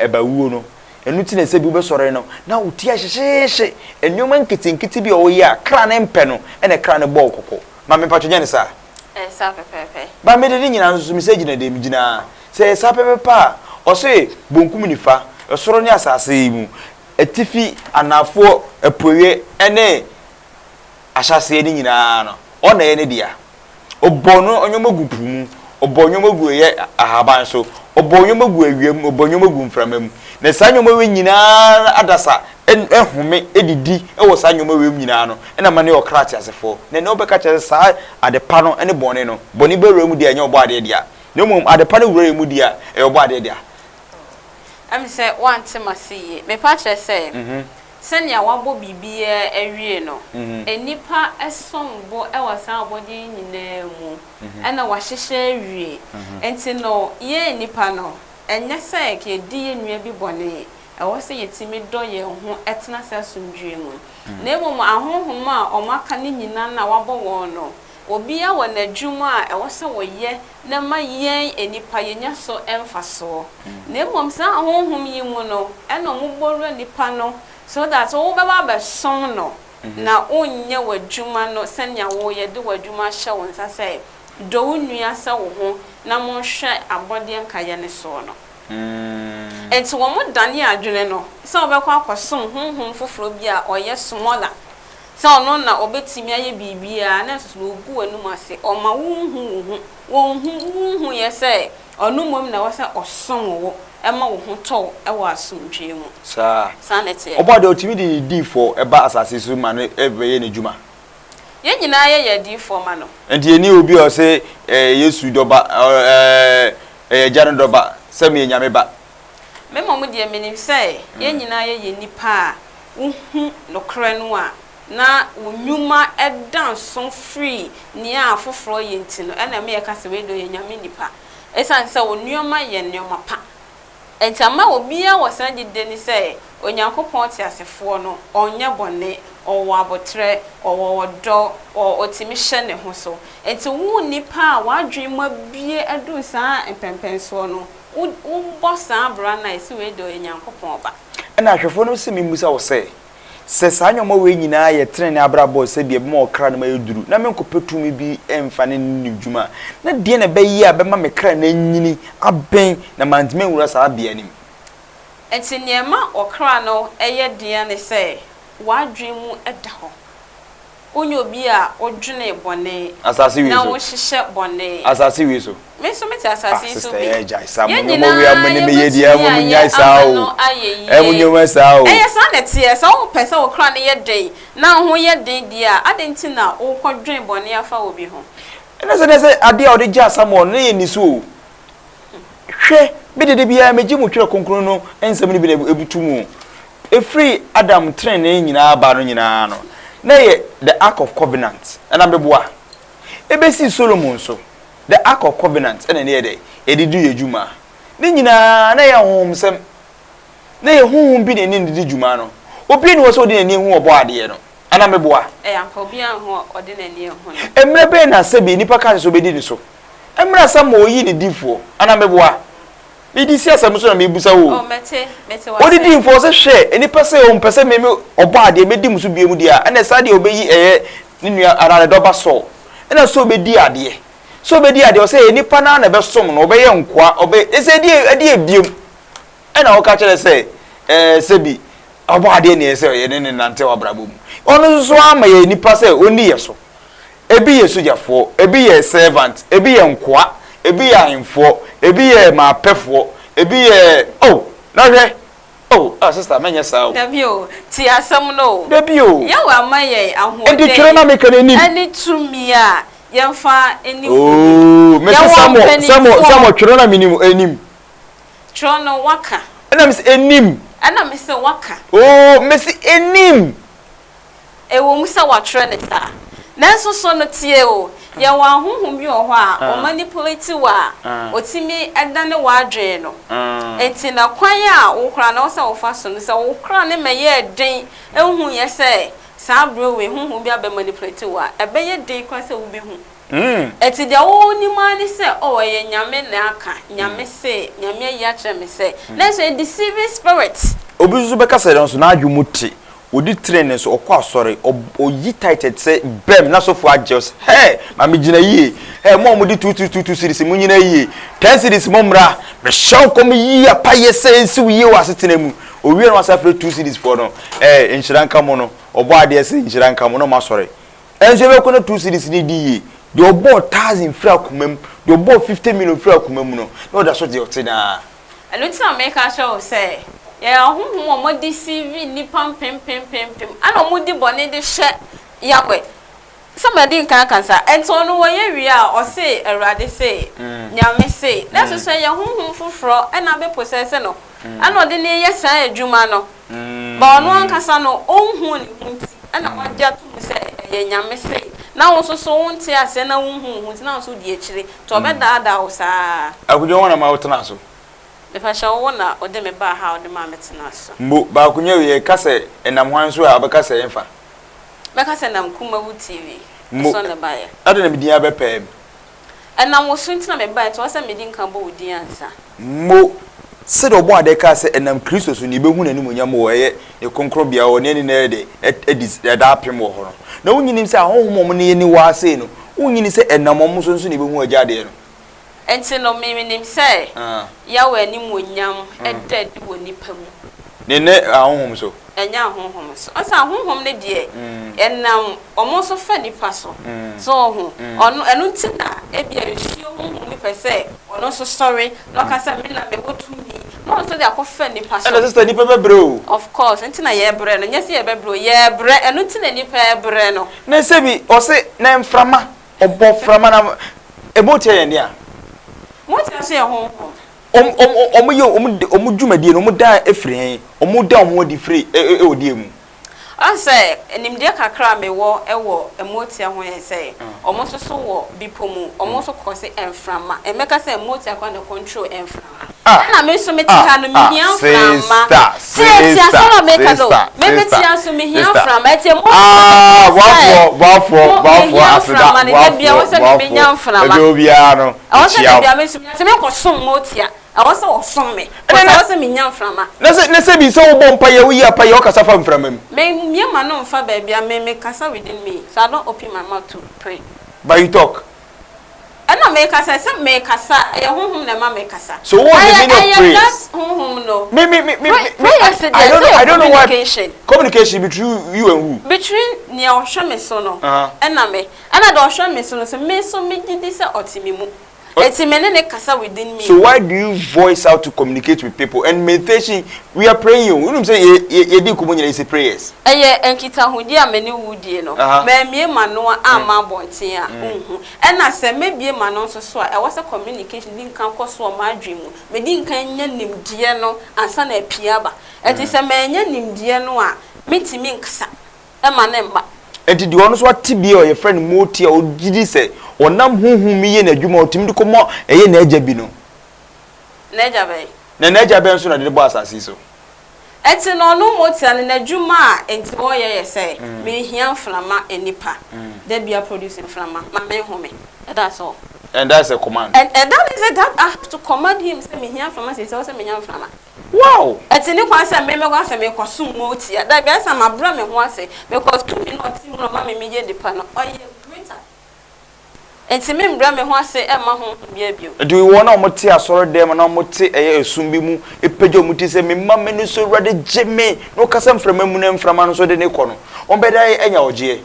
ɛba wuo no. Ɛno nti na sɛ bi wobɛsɔre no, na wo ti ahyehyeehye. Nneɛma nketenkete bi a woyɛ a kra no mpɛ no, ɛna kra no bɔ wo kɔkɔ. Maame mpakyɛ nyɛ no saa? Ɛyɛ saa pɛpɛɛpɛ. Ba mede ne nyinaa nso so mesɛ gyina deɛ megyina ara. Sɛ ɛyɛ saa pɛpɛɛpɛ a, ɔse bonkum nifa, ɛsoro ne asase yi mu, atifi, anaafoɔ, apueɛ ne ahyɛaseɛ no nyinaa no, ɔno na ɛyɛ ne dea. Ɔbɔ no nneɛma gu po mu, ɔbɔ nneɛma gu ɛyɛ ahaban so, ɔbɔ nneɛma gu awia mu, ɔbɔ nneɛma gu mframa mu. Na saa nneɛma wei nyinaa adasa Home didi wɔ saa nneɛma wei mu nyinaa no na ɛma no yɛ ɔkra teasefoɔ. Na ɛnnɛ wobɛka kyerɛ sɛ saa ade pa no ne bɔne no, bɔne bɛwura mu deɛ a ɛnyɛ ɔbɔadeɛ dea, na mmom ade pa no wura yɛn mu deɛ a, ɛyɛ ɔbɔadeɛ dea. Ɛm sɛ woante m'ase yie. Mepa kyerɛ sɛ, sɛnea wabɔ biribiara awie no, nnipa som bo wɔ saa abɔdeɛ yi nyinaa mu, ɛna wahyehyɛ awie. Nti no, yɛn nnipa no, ɛnyɛ sɛ yɛdi yɛn nua bi bɔne, Ɛwɔ sɛ yɛtumi dɔ yɛn ho tena ase asomdwoeɛ mu. Na mmom ahonhom a wɔaka no nyinaa no a wɔabɔ wɔn no, obiara wɔ n'adwuma a ɛwɔ sɛ ɔyɛ na ɛma yɛn nnipa yɛnya so mfasoɔ. Na mmom saa ahonhom yi mu no na wɔbɔ wura nipa no so that wobɛba abɛsom no na wonyɛ w'adwuma no sɛnea wo yɛde w'adwuma ahyɛ wo nsa sɛ dɔ wo nua sɛ wo ho na monhwɛ abɔdeɛ nkaeɛ no soɔ no. Enti wɔdanee adwene no sɛ wɔbɛkɔ akɔsom honhom foforɔ bi a ɔyɛ smaller, sɛ ɔno na ɔbɛtumi ayɛ biribiara, nanso so ɔgu w'anom ase, ɔma wonhu wo ho, wɔnhu, wonhuiɛ sɛ ɔno mmom na ɛwɔ sɛ ɔsom wo ma wo ho tɔ wo wɔ asomdwoeɛ mu. Saa. Saa na ɛteɛ. Ɔbɔadeɛ ɔtumi de ne difoɔ ba asase so ma no bɛyɛ n'adwuma. Yɛn nyinaa yɛyɛ adiyifoɔ ma no. Enti yɛnni obi a ɔse ɛyɛ Yesu dɔba, ɛyɛ Agya no dɔba, sɛ meyɛ Nyame ba. Me mmom deɛ menim sɛ yɛn nyinaa yɛyɛ nnipa a wohu nokorɛ no a na wo nnwuma da nso firi nea afoforɔ yɛ nti no, ɛna ɛma yɛka sɛ wei deɛ ɔyɛ Nyame nipa, ɛsiane sɛ wo nneɛma yɛ nneɛma pa. Enti ama obiara wɔ saa gyidie no sɛ Onyankopɔn teasefoɔ no, ɔnyɛ bɔne, ɔwɔ aboterɛ, ɔwɔ ɔdɔ, ɔ, ɔtumi hyɛ ne ho so. Enti wo nipa a w'adwene mu abue aduru saa mpɛnpɛnsoɔ no, wo, wobɔ saa bra no a, ɛsi wei deɛ ɔyɛ Nyankopɔn ba. Ɛnna ahwɛfoɔ no se memmisa wo sɛ, Sɛ saa nneɛma wei nyinaa yɛ tenenee abrabɔ a sɛbi ɛbɛma ɔkra no mu ayɛ duru, na menkɔpɛ tumi bi mfa ne nni dwuma a, na deɛn na ɛbɛyɛ a ɛbɛma me kra no anyini aben na mantumi anwura saa bea no mu? Enti nea ɛma ɔkra no yɛ den ara ne sɛ w'adwene mu da hɔ. Wonyɛ obi a wodwene bɔne Asase wei na so. wohyehyɛ bɔne. Asase wei so. Me nso mete asase Ah, yi so sister, bi. eh, gyae saa. Mo Yɛn nneɛma wei a nyinaa mo ne me yɛ yɛbɛtumi deɛ, mo ayɛ nnyae saa ama o. no ayɛ Eh, mo yie. nneɛma saa o. Ɛyɛ saa na ɛteɛ. Sɛ wopɛ sɛ wo kra no yɛ den na wo ho yɛ den deɛ a, adɛn nti na wokɔdwene bɔne afa obi ho? Ɛna sɛ na sɛ adeɛ a ɔde gyaa Samuel no, na ɛyɛ nniso o. Hwɛ, me de da biara megye mo Twerɛ Kronkron no nsɛm no bi na ebutu mu. Ɛfiri Adam tenenee nyinaa ba no nyinaa no, na ɛyɛ the Ark of Covenant, ɛna meboa. Ɛbɛsii Solomon so, the Ark of Covenant ɛna ne yɛ dɛ, yɛde di yɛ dwuma. Ne nyinaa na ɛyɛ ahonhomsɛm. Na ɛyɛ honhom bi na ɛne no di dwuma no. Obi nni hɔ sɛ ɔde n'ani ahu ɔbɔadeɛ no, ɛna meboa. Ɛyɛ ampa, obiara nhu a ɔde n'ani ahu no. Mmerɛ bɛn na sɛbi nnipa kaa sɛ ɔbɛdi ne so? Mmerɛ a Samuel yii ne difoɔ, anaa meboa? Mede si asɛm so na merebisa wo o. Oh, mɛte, mete Ɔde w'ase. dii mfɔ sɛ, Hwɛ, nnipa sɛ wɔmpɛ sɛ me me ɔbɔadeɛ mɛdi mo so bio mu deɛ a, ɛnna saa deɛ ɔbɛyi ɛyɛ ne nua anaa ne dɔba Saul. Ɛnna Saul bɛdii adeɛ. Saul bɛdii adeɛ, ɔsɛ ɛyɛ nnipa no ara na ɛbɛsom no, ɔbɛyɛ nkoa, ɔbɛ, ɛsɛ ɛdeɛ, ɛdeɛ biom. Ɛnna ɔka kyerɛ sɛ, ɛɛ, sɛbi, ɔbɔadeɛ na ɛyɛ sɛ yɛne no nante wɔ abrabɔ mu. Ɔno nso so ama yɛn nnipa sɛ ɔnni yɛ so. Ebi yɛ sogyafoɔ, ebi yɛ servant, ebi yɛ nkoa, ebi yɛ ahemfoɔ, ebi yɛ maapɛfoɔ, ebi yɛ oh, na hwɛ oh, ah sister mɛnyɛ saa o. Dabi o, tie asɛm no o. Dabi o. Yahweh ama yɛn Enti twerɛ na ahoɔden meka no anim. ne tumi a yɛmfa nni nkonim. Oh, mese Yɛwɔ Samuel, Samuel, mpanimfoɔ. Samuel twerɛ na menim anim. Twerɛ no waka. Ɛna mese anim. Ɛna mese waka. Oh, mese anim. Ɛwom sɛ wɔatwerɛ no saa, nanso so no tie o, yɛwɔ ahonhom bi wɔ hɔ a wɔmanipulate wo a wɔtumi dane w'adwene no. Enti na kwan a wo koraa no ɛwɔ sɛ wofa so no, sɛ wo kra no mmɛyɛɛ den nhuiɛ sɛ saa berɛ wei honhom bi abɛmanipulate wo a, ɛbɛyɛ den koraa sɛ wobɛhu. Enti deɛ wonim ara ne sɛ, oh, ɛyɛ Nyame na aka, Nyame se, Nyame ayi akyerɛ me sɛ. Nanso ɛyɛ deceiving spirit. Obi nso bɛka sɛ nanso n'adwene mu te, ɔdi trenee so, ɔkɔ asɔre, ɔyi tithe te sɛ bɛm na asɔfoɔ agye ɔsɛ, hɛɛ, maame gyina yie, hɛɛ, mo a mode two two two two cedis monyina yie, ten cedis mommra, mehyɛ nkɔm yie apayɛ sɛ ɛnsi wo yie wɔ asetena mu. Owie na wasan afrɛ two cedis foɔ no, ɛɛ, nhyira nka mo no, ɔbɔ adeɛ sɛ nhyira nka mo na ɔmo asɔre. Ɛnso yɛbɛkɔ na two cedis no di yie. Deɛ ɔbɔɔ thousand firi akoma mu, deɛ ɔbɔɔ fifty million firi akoma mu no, na ɔda so deɛ ɔte no ara. Ɛno nti na meka kyerɛ wo sɛ, Yɛyɛ ahonhom a wɔadeceive nnipa mpempempempem, ɛna wɔdi bɔne de hyɛ Yahweh. Sɛ madi nkan aka saa. Ɛnti ɔno wɔyɛ wie a, ɔse Awurade se, Nyame se. Na ɛso sɛ ɛyɛ honhom foforɔ ɛna abɛ possess no, ɛna ɔde no reyɛ saa adwuma no. But ɔno ankasa no, ɔnhuu ne ho nti, ɛna wagye ato mu sɛ ɛyɛ Nyame se. Na wo nso so wonte aseɛ na wonhu wo ho nti, na wo nso wodi akyire. Nti ɔbɛdaadaa wo saa. Akodwo hwan na ma wotenaa so? Mepakyɛw, wo na wode me baa ha a wode maa me tenaa so. Mbo, baako nyɛ wei, yɛka sɛ ɛnam hwan so a, wobɛka sɛ ɛmfa? Mɛka sɛ ɛnam Kumawu TV Mbo, so na ɛbaeɛ. adɛn na me din abɛpɛɛ mu? Ɛnam wo so nti na mebaeɛ, nti ɛwɔ sɛ medi nkan bɔ wo din ansa. Mbo, sɛdeɛ Ɔbɔadeɛ kaa sɛ ɛnam Kristo so na yɛbɛhu n'animuonyam wɔ ɛyɛ ne kronkronbea hɔ na yɛne no ayɛ dɛ adi daapem wɔ hɔ no, na wonyinim sɛ ahonhom a wɔne yɛn ni wɔ ha sei no, wonnyini sɛ ɛnam wɔn so nso na yɛbɛhu Agya adeɛ no? Enti no, me menim sɛ Yahweh animuonyam da adi wɔ nnipa mu. Ne ne ahonhom so. Ɛnyɛ ahonhom so. Ɔsɛ ahonhom no deɛ, ɛnam wɔn nso fa nnipa so. So wohu? Ɔno, ɛno nti na ebia nsuo honhom bi pɛ sɛ ɔno nso sɔre na ɔka sɛ me na mewɔ tumi, na ɔno nso de akɔfa nnipa so. Ɛna sister, nnipa bɛbrɛ o. Of course, nti na yɛbrɛ no. Nyɛ sɛ yɛbɛbrɛ o, yɛbrɛ. Ɛno nti na nnipa rebrɛ no. Na sɛbi, ɔse, na mframa. Ɔbɔ frama na ɛbɔ tia yɛn dea. Mo tia nso yɛ honhom. Wɔn wɔn wɔn yɛ wɔn wɔn dwumadie no wɔn da efiri hɛn wɔn da wɔn adi firi ɛwɔ deɛ mu. Ɔn sɛ nimdeɛ kakra a mewɔ wɔ mmoatia ho yɛ sɛ wɔn nso so wɔ bepɔ mu wɔn nso kɔ se mframa mmɛka sɛ mmoatia koraa na control mframa. Ɛna me nso mete ha no mehia mframa. Tie tie asɛm a meka no me mete ha nso mehia mframa ɛti mo sɛ mo mehia mframa no da bia ɛwɔ sɛ me menya mframa ɛwɔ sɛ da bia me nso menya nti me nkɔ som motia ɛwɔ sɛ ɔsom me cause ɛwɔ sɛ menya mframa. Na sɛ na sɛ bi sɛ wobɔ mpa yɛ woyi apa yɛ ɔkasa fa mframa mu. Me mie m'ano nfa baabi a me me kasa within me so I don't open my mouth to pray. But you talk. Ɛna mekasa, sɛ mekasa a, ɛyɛ honhom na ɛma mekasa. So what was the meaning of Ɛyɛ prayers? that honhom no. Me me me me me Prayers deɛ I don't know sɛ I yɛ don't know why communication. communication between you and who? Between nea ɔhwɛ me so no ɛna me. Ɛna deɛ ɔhwɛ me so no nso, me nso megye di sɛ ɔte me mu. Enti me ne no kasa within me. So why do you voice out to communicate with people and meditation we are praying o wonim sɛ yɛ yɛ yɛdi nkɔmmɔ nyinaa yɛsɛ prayers. Ɛyɛ nkitahodie a me ne wo die no, mammue m'ano amma abɔnten a, wonhu. Ɛna sɛ mɛbue m'ano nso so a, ɛwɔ sɛ communication di nkan kɔ so wɔ m'adwene mu. Medi nkan nya nimdeɛ no ansa na apue aba. Enti sɛ mannya nimdeɛ no a, mentumi nkasa mma no mma. Enti deɛ ɔno nso ate bi a wɔfrɛ no Moti a ɔgye di sɛ ɔnam honhom mu yɛ n'adwuma a ɔtumi de kɔma ɛyɛ n'agya bi no. N'agya bɛn? Na n'agya bɛn nso na ɔde no bɔɔ asase yi so? Enti na ɔno Moti no n'adwuma a enti ɔreyɛ yɛ sɛ, Mehia mframa, nnipa, da biara produce mframa ma menhome. That's all. And that's a command. And, and that is it, that I have to command him sɛ mehia mframa seesei, ɛwɔ sɛ menya mframa. Wow! Ɛte ne kwan sɛ me mɛkɔ asɛ mekɔsom Moti a, dabi, ayɛ sɛ mabrɛ me ho ase because tumi no a ɔte mu na ɔma me meyɛ nipa no, ɔyɛ greater. Enti membrɛ me ho ase mma honhom biara bio. Enti wɔn a wɔte asɔredan mu na wɔte ɛyɛ esum bi mu pagya wɔn ti sɛ, Mema m'ani so, Awurade, gye me, na wɔkasa mframa mu na mframa no nso de no kɔ no, wɔbɛdan anya ɔgyeɛ.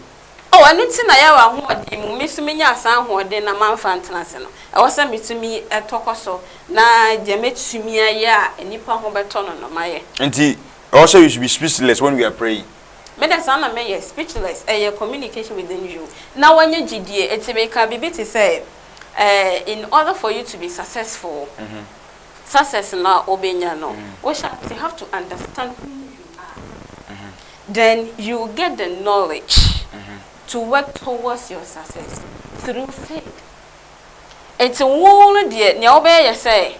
Oh, ɛno nti na yɛwɔ ahoɔden mu. Me nso menyaa saa ahoɔden na mamfa antena ase no. Ɛwɔ sɛ metumi tɔ kɔ so, na deɛ mɛtumi ayɛ a nnipa ho bɛtɔ no no, mayɛ. Nti ɛwɔ sɛ you should be speechless when we are praying. Me deɛ saa na meyɛ, speechless, ɛyɛ communication within you, na wanya gyidie, nti meka biribi te sɛ eh, in order for you to be successful, success no a wobɛnya no, wohyɛ aseɛ, you have to understand who you are, then you will get the knowledge to work towards your success through faith. Nti wo no deɛ, nea wobɛyɛ yɛ sɛ,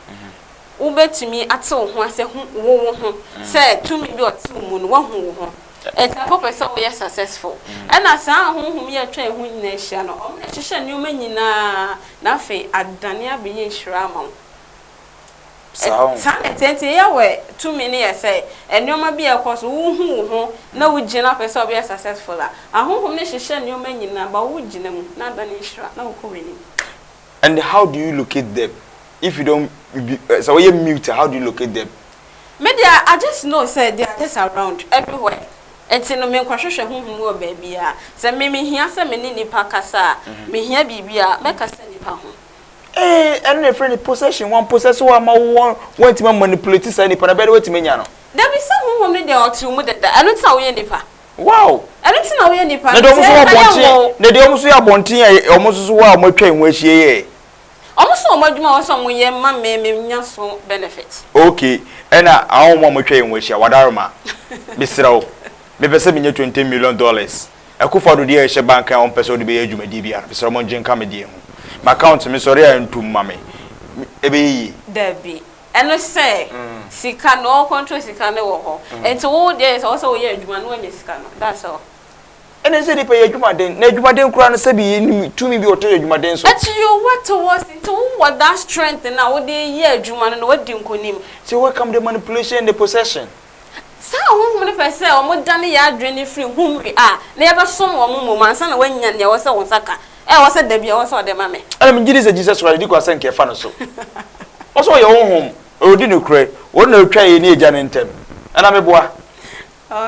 wobɛtumi ate wo ho ase ahu wo wo ho sɛ tumi bi a ɔte wo mu no, woahu wo ho. Nti anka wopɛ sɛ woyɛ successful. Ɛna saa ahonhom yi a atwa yɛn ho nyinaa ahyia no, wɔn na ɛhyehyɛ nneɛma nyinaa na afei adane abɛyɛ nhyira ama wo. Saa o. Saa na ɛteɛ nti Yahweh tumi no yɛ sɛ nneɛma bi a ɛkɔ so, wohu wo ho na wogyina pɛ sɛ wobɛyɛ successful a, ahonhom no hyehyɛ nneɛma nyinaa but wogyina mu na adane nhyira na wokɔ w'anim. And how do you locate them if you don't be sɛ woyɛ mute a how do you locate them? Me deɛ I just know sɛ they are just around everywhere nti no menkɔhwehwɛ honhom wɔ baabiara. Sɛ me mehia sɛ me ne nnipa kasa a, mehia biribi a, mɛkasa nnipa ho. Ee, ɛno na yɛfrɛ no possession. Wɔn possess wo ama wo wɔn wɔntumi amanipulate saa nipa no, ɛbɛyɛ dɛ woatumi anya no. Dabi sɛ honhom no deɛ ɔte wo mu dada ɛno nti na woyɛ nipa. Wow! Ɛno nti na woyɛ nipa Na no deɛ wɔn nti nso wɔ ɛyɛ abɔnten wo. na deɛ wɔn nso yɛ abɔnten a wɔn nso so wɔ a wɔatwa yɛn ho ahyia yɛ. Wɔn nso wɔn adwuma a wɔsɛ wɔn yɛ ma me me nya so benefit. Okay ɛna ahonhom a wɔatwa yɛn ho ahyia wadaroma mesrɛ wo mepɛ sɛ menya $20 million Akufo Addo deɛ ɛhyɛ bank a ɔmpɛ sɛ ɔde bɛyɛ adwumadie biara no mesrɛ wo mongye nka me deɛ ho m'account mesɔre a ntum ma me ɛbɛyɛ yie. Dabi ɛno sɛ sika no ɔ control sika no wɔ hɔ nti wo deɛ yɛ sɛ ɔwɔ sɛ woyɛ adwuma na wanya sika no that's all. Ɛne sɛ nipa yɛ adwumaden na adwumaden koraa no sɛbi yɛnim tumi bi ɔtɔ yɛ adwumaden so. But you work towards nti wo wɔ that strength no a wode yɛ adwuma no na wadi nkonim. So where come the manipulation and the possession? Saa ahonhom no pɛ sɛ wɔdane yɛn adwene firi hum we a na yɛbɛsom wɔn mmom ansa na wɔanya nea ɛwɔ sɛ wɔn nsa ka, a ɛwɔ sɛ da bi ɛwɔ sɛ ɔde ma me. Ɛna megye di sɛ Jesus Christ di kwa sɛ nka ɛfa no so. Ɔsɛ ɔyɛ honhom, ɔdi nokorɛ, ɔno na ɔtwa yɛn ne Agya no ntam. Ɛna meboa?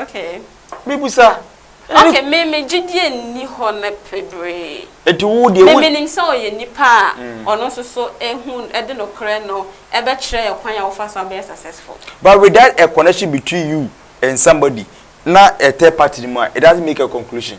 Okay. Mebusa. Okay, me me gyidie nni hɔ no bebree. Enti wo deɛ Me wo. menim sɛ ɔyɛ nipa a ɔno nso so ehu ɛde nokorɛ no ɛbɛkyerɛ yɛ kwan a wofa so abɛyɛ successful. But without a connection between you and somebody na a third party no mu a, it doesn't make a conclusion.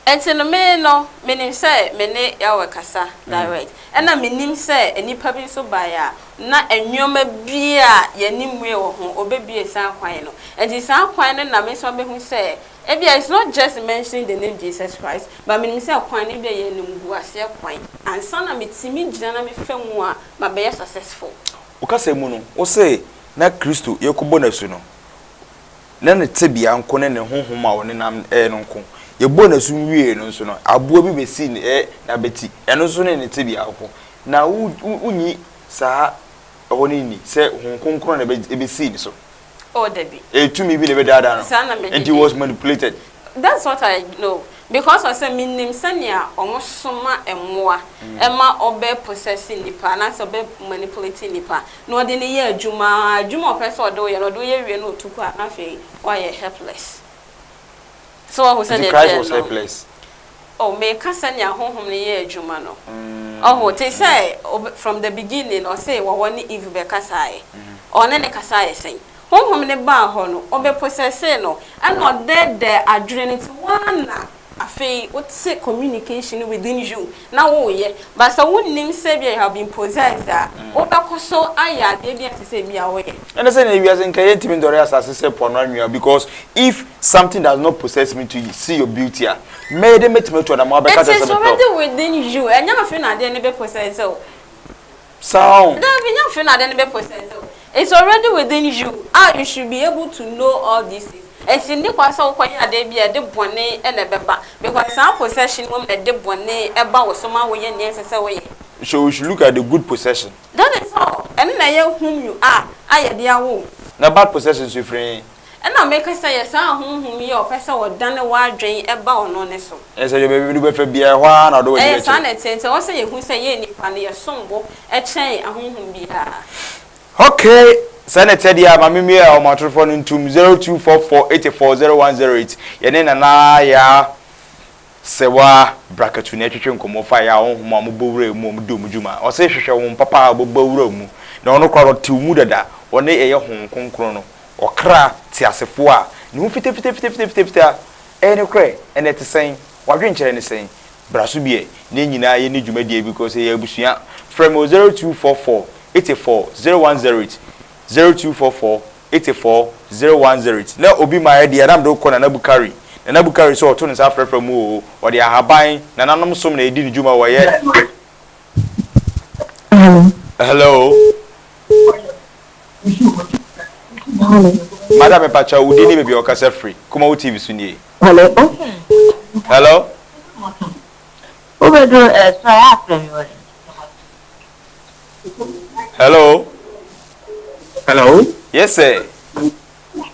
Enti no me no menim sɛ me ne Yahweh kasa direct ɛna menim sɛ nnipa bi nso baeɛ a na nnoɔma bi a yɛn ani mmue wɔ ho ɔbɛbue saa kwan no. Enti saa kwan no na me nso mabɛhu sɛ ebia it's not just mentioning the name Jesus Christ but menim sɛ kwan no ebia yɛ animguaseɛ kwan ansa na metumi gyina na mefa mu a mabɛyɛ successful. Wo kasa mu no, wo se na Kristo yɛkɔbɔ no asu no, na ne tebea nko ne ne honhom a ɔnenam ɛɛ no nko. Yɛbɔɔ no asu wiee no nso no, aboa bi bɛsii ne ɛɛ n'abati, ɛno nso ne ne tebea nko. Na wo wo wonyi saa ɛhɔ no nni sɛ Honhom Kronkron na ɛbɛ ɛbɛsii ne so. Oh dabi. Ɛyɛ tumi bi na ɛbɛdaadaa no. Saa na megye Nti he di. was manipulated. That's what I know because ɔsɛ menim sɛnea ɔmo soma mmoa ma ɔbɛ possess nnipa anaasɛ ɔbɛ manipulate nnipa na ɔde no yɛ adwuma, adwuma a ɔpɛ sɛ ɔde wo yɛ no ɔde wo yɛ wie na ɔtu kɔ a na afei woayɛ helpless. So wahu Nti sɛnea Christ ɛteɛ was no? helpless. Oh, meka sɛnea honhom no yɛ adwuma no. Ɔho, te sɛ from the beginning ɔse wɔwɔ ne Eve bɛkasaeɛ. Ɔne no kasaeɛ sɛn? Honhom no baa hɔ no, ɔbɛpossessee no, ɛna ɔdɛɛdɛɛ adwene no nti woara na afei wote communication no within you na woreyɛ. But sɛ wonnim sɛ ebia you have been possessed a, wobɛkɔ so ayɛ adeɛ bi a ɛnsɛ sɛ ebia woyɛ. Ɛne sɛ nea wiase nka yɛntumi ndɔre asase sɛ po ano anwea because if something does not possess me to see your beauty a, mɛyɛ dɛn mɛtumi atu anamɔn abɛka It akyerɛ is sɛ mepɛ wo? already within you, ɛnyɛ afei na adeɛ no bɛ possess wo. Saa o. Dabi, ɛnyɛ afei na adeɛ no bɛ possess wo. It's already within you a you should be able to know all these things. Ɛnti nni kwan sɛ wokɔyɛ adeɛ bi a ɛde bɔne na ɛbɛba because saa possession wɔ mu na ɛde bɔne ba wo so ma woyɛ nea ɛnsɛ sɛ woyɛ. So we should look at the good possession. That is all. Ɛno na ɛyɛ whom you are a yɛde awo wo. Na bad possession nso ɛfiri he? Ɛna meka sɛ yɛ saa honhom yi a ɔpɛ sɛ ɔdane w'adwen ba ɔno ne so. Ɛsɛ sɛ baabi de wobɛfa biara, ɛhɔ ara na ɔde w'ani Ɛyɛ saa bɛkyerɛ. na ɛteɛ, nti ɛwɔ sɛ yɛhu sɛ yɛn nnipa no yɛsom bo kyɛn ahonhom biara. Okay, saa na ɛteɛ deɛ a, ma memmue ahomatorofoɔ no ntom, 0244 84 0108, yɛne Nana Yaa Sewaa Brakatu na ɛtwetwe nkɔmmɔ fa yɛ ahonhom a wɔbɔ wura mu a wɔdi wɔn dwuma. Ɔse hwehwɛ honhom papa a ɔbɛbɔ wura mu, na ɔno koraa no ɔte wo mu dada, ɔne ɛyɛ Honhom Kronkron no, ɔkra teasefoɔ a ne ho fitafitafitafitafita. Ɛyɛ nokorɛ, ɛna ɛte sɛn? W'adwenkyerɛ ne sɛn? Bra so bi ɛ, na yɛn nyinaa yɛnni dwumadie because yɛyɛ abusua. Frɛ me wɔ 0244 84 0108, 0244 84 0108. Na obi ma ayɛ deɛ na mede wo kɔ Nana Bukari. Nana Bukari sɛ ɔto ne nsa frɛfrɛ mu oo, ɔde ahaban, nananom som na ɛdi ne dwuma wɔyɛ. Hello. Hello. Hello. Madam mepakyɛw wo din ne baabi a wɔkasa firi. Kumawu TV so nie. Hello. Hello. Wobɛduru ɛso a yɛafrɛ me wɔ. Hello. Hello. Yes sir.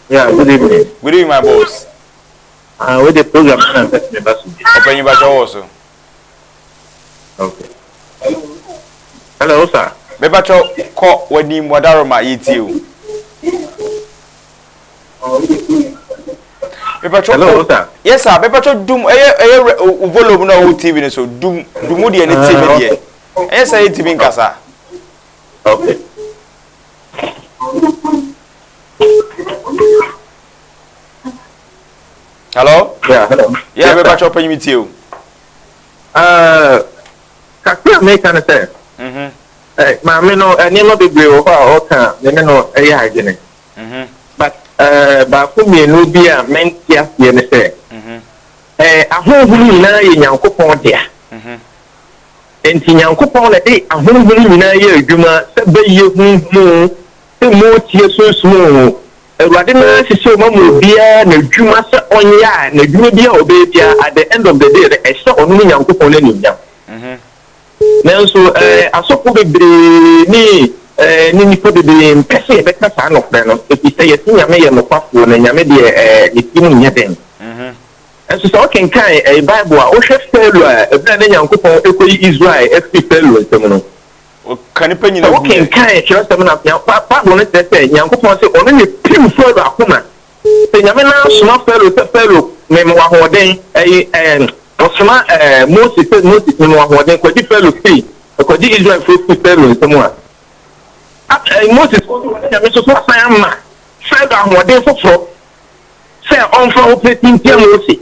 Yeah, good evening. Good evening my boss. Ah, uh, with the program na mpɛ sɛ meba so bi. Ɔpanyin bakyɛ wɔ so. Okay. Hello, sir. Mepakyɛw kɔ w'anim wadaroma yɛtie o. Mepakyɛw Hello, sir. Yes sir, mepakyɛw dum ɛyɛ ɛyɛ o volume na ɔwɔ TV no so dum dum deɛ ne tie me deɛ. Ɛyɛ sɛ yɛntumi nkasa. Okay. Hello? Yeah, hello. Yeah, Yes, mepa sir. kyɛw panyin mi tie o. Uh, kakra a meka ne sɛ, eh, maame no eh, nneɛma bebree wɔ hɔ a ɔka a me ne no ɛyɛ adwene. But eh, baako mmienu bi a mente aseɛ ne sɛ, eh, ahonhom nyinaa yɛ Nyankopɔn dea. Enti Nyankopɔn na ɛde ahonhom nyinaa yɛ adwuma sɛ bɛyɛ honhom o, sɛ mootie sunsum o, Awurade no ara hyehyɛ wɔn ama obiara n'adwuma sɛ ɔnyɛ a n'adwuma biara a ɔbɛyɛ biara at the end of the day no ɛhyɛ ɔno ne Nyankopɔn no anuonyam. Nanso eh, asɔfo bebree ne eh, ne nnipa bebree mpɛ sɛ yɛbɛka saa nokorɛ no, ɛfiri sɛ yɛse Nyame yɛ nokwafoɔ na Nyame deɛ eh, ne tirim nyɛ den. Nanso sɛ wokenkan eh, Bible a, wohwɛ Farao a ɛberɛ a na Nyankopɔn rekɔyi Israel afiri Farao nsam no, Ɔka nnipa Sɛ nyina gu yɛ. wokenkan kyerɛwsɛm no a, nea Bible no kyerɛ sɛ Nyankopɔn se ɔno na epirim Farao akoma. Sɛ Nyame no ara soma Farao sɛ Farao mema wo ahoɔden, ɛyi ɛɛ ɔsoma ɛɛ Mose sɛ Moses mema wo ahoɔden kɔgye Farao firi kɔgye Israelfoɔ firi Farao nsam a, a ɛyi Moses kɔ so ɔne Nyame nso so asan ama Farao ahoɔden foforɔ sɛ ɔmfa operate ntia Mose.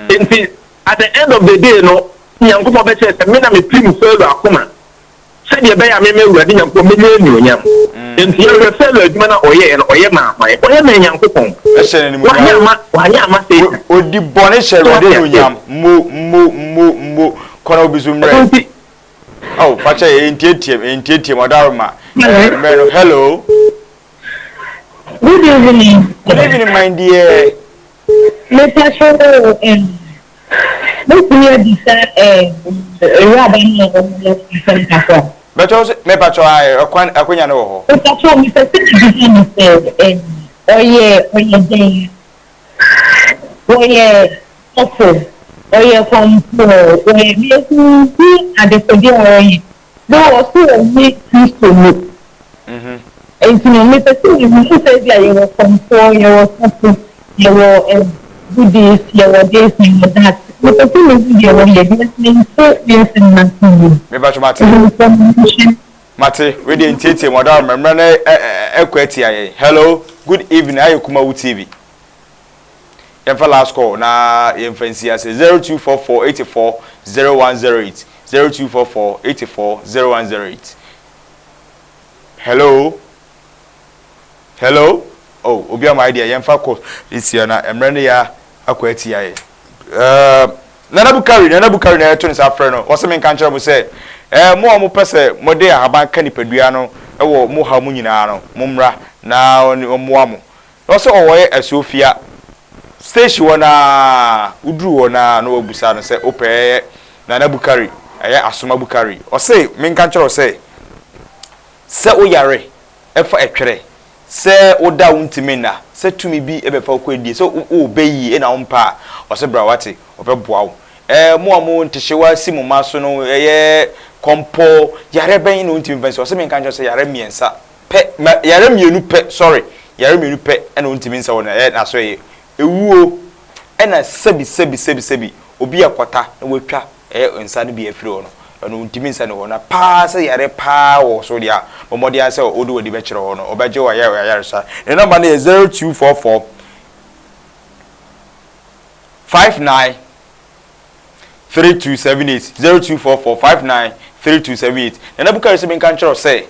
Enti at the end of the day no, Nyankopɔn bɛkyerɛ sɛ me na mepirim Farao akoma sɛdeɛ ɛbɛyɛ a me m'Awurade Nyankopɔn mɛnya anuonyam. Enti yɛhwɛ Farao adwuma no a ɔyɛeɛ no, ɔyɛ maa hwan? Ɔyɛ maa Nyankopɔn. Ɛhyɛ no Wanyɛ animuonyam. amma, wanyɛ amma Satan. Odi bɔne hyɛ So Awurade wate aseɛ? anuonyam. Mo, mo, mo, mo. Kɔ na obi so Ɛno mmerɛ. nti, Oh, fakyɛ yɛ ntiatia mu, ntiatia mu, ɔdaroma. Ɛɛ, mmerɛ no, hello. Good evening. Good evening, my dear. Mepacho um, mɛtumi abisa awuraba no a ɔwɔ asɛm kakra. Bɛtɔ sɛ mepacho ayɛ ɛkwan akonya no wɔ hɔ. Mepacho mepɛ sɛ mebisa no sɛ um, ɔyɛ ɔyɛ dɛn? Wɔyɛ sɔfo, ɔyɛ kɔmfoɔ, wɔyɛ mehu adekodeɛ a ɔyɛ. Na ɔse ɔnye Kristoni. Enti no mepɛ sɛ mehu sɛ ebia yɛwɔ kɔmfoɔ, yɛwɔ sɔfo, yɛwɔ eh, Buddhist, yɛwɔ this, yɛwɔ that. Mepɛ sɛ mehu deɛ wɔyɛ because mente ne nsɛm no ase yie. Mepacho mate. Nti mesrɛ mo monhwɛ. Mate, wei deɛ ntiatia mu ɔdɔ mmerɛ no ɛkɔ atia yɛn. Hello, good evening, ayɛ Kumawu TV. Yɛmfa last call na yɛmfa nsi ase. 0244 84 0108. 0244 84 0108. Hello? Hello? Oh, obi ama idea yɛmfa kɔ esia na mmerɛ no yɛ akɔ atia yɛ. Uh, Nana Bukari, Nana Bukari na ɛto ne nsa frɛ no. Ɔsɛ menka nkyerɛ mo sɛ, eh, mo a mopɛ sɛ mode ahaban ka nipadua no wɔ mo haw mu nyinaa no, mommra na ɔmmoa mo. Na ɔsɛ ɔwɔ yɛ Asuofia station hɔ no ara, woduru hɔ no ara na wabusa no sɛ wopɛ ɛyɛ Nana Bukari, ɛyɛ Asoma Bukari. Ɔse menka nkyerɛ wo sɛ, sɛ woyare ɛfa ɛtwerɛ, sɛ woda a wontumi nna, sɛ tumi bi bɛfa wo kɔ adie, sɛ wowɔ bɛ yie na wompɛ a, ɔse bra wate, ɔbɛboa wo. Ɛɛ mo a mo ntehyewa si mo mma so no, ɛyɛ kɔmpɔ, yareɛ bɛn na wontumi mfa nsi? Ɔse menka nkyerɛ wo sɛ yare mmiɛnsa pɛ, ma yare mmienu pɛ, sorry, yare mmienu pɛ ɛna ɔntumi nsa wɔ na ɛyɛ n'aso ɛyɛ ewuo ɛna sɛbi sɛbi sɛbi sɛbi obi akwata na watwa ɛyɛ nsa no bi afiri hɔ no ɛno ɔntumi nsa ne hɔ na paa sɛ yare paa wɔ so deɛ a bɔ mmɔden ara sɛ wode w'ani bɛkyerɛ hɔ no ɔbɛgye wo ayɛ ayaresa. Ne nɔmba no yɛ 0244 59 3278 0244 59 3278. Nana Bukari sɛ menka nkyerɛ wo sɛ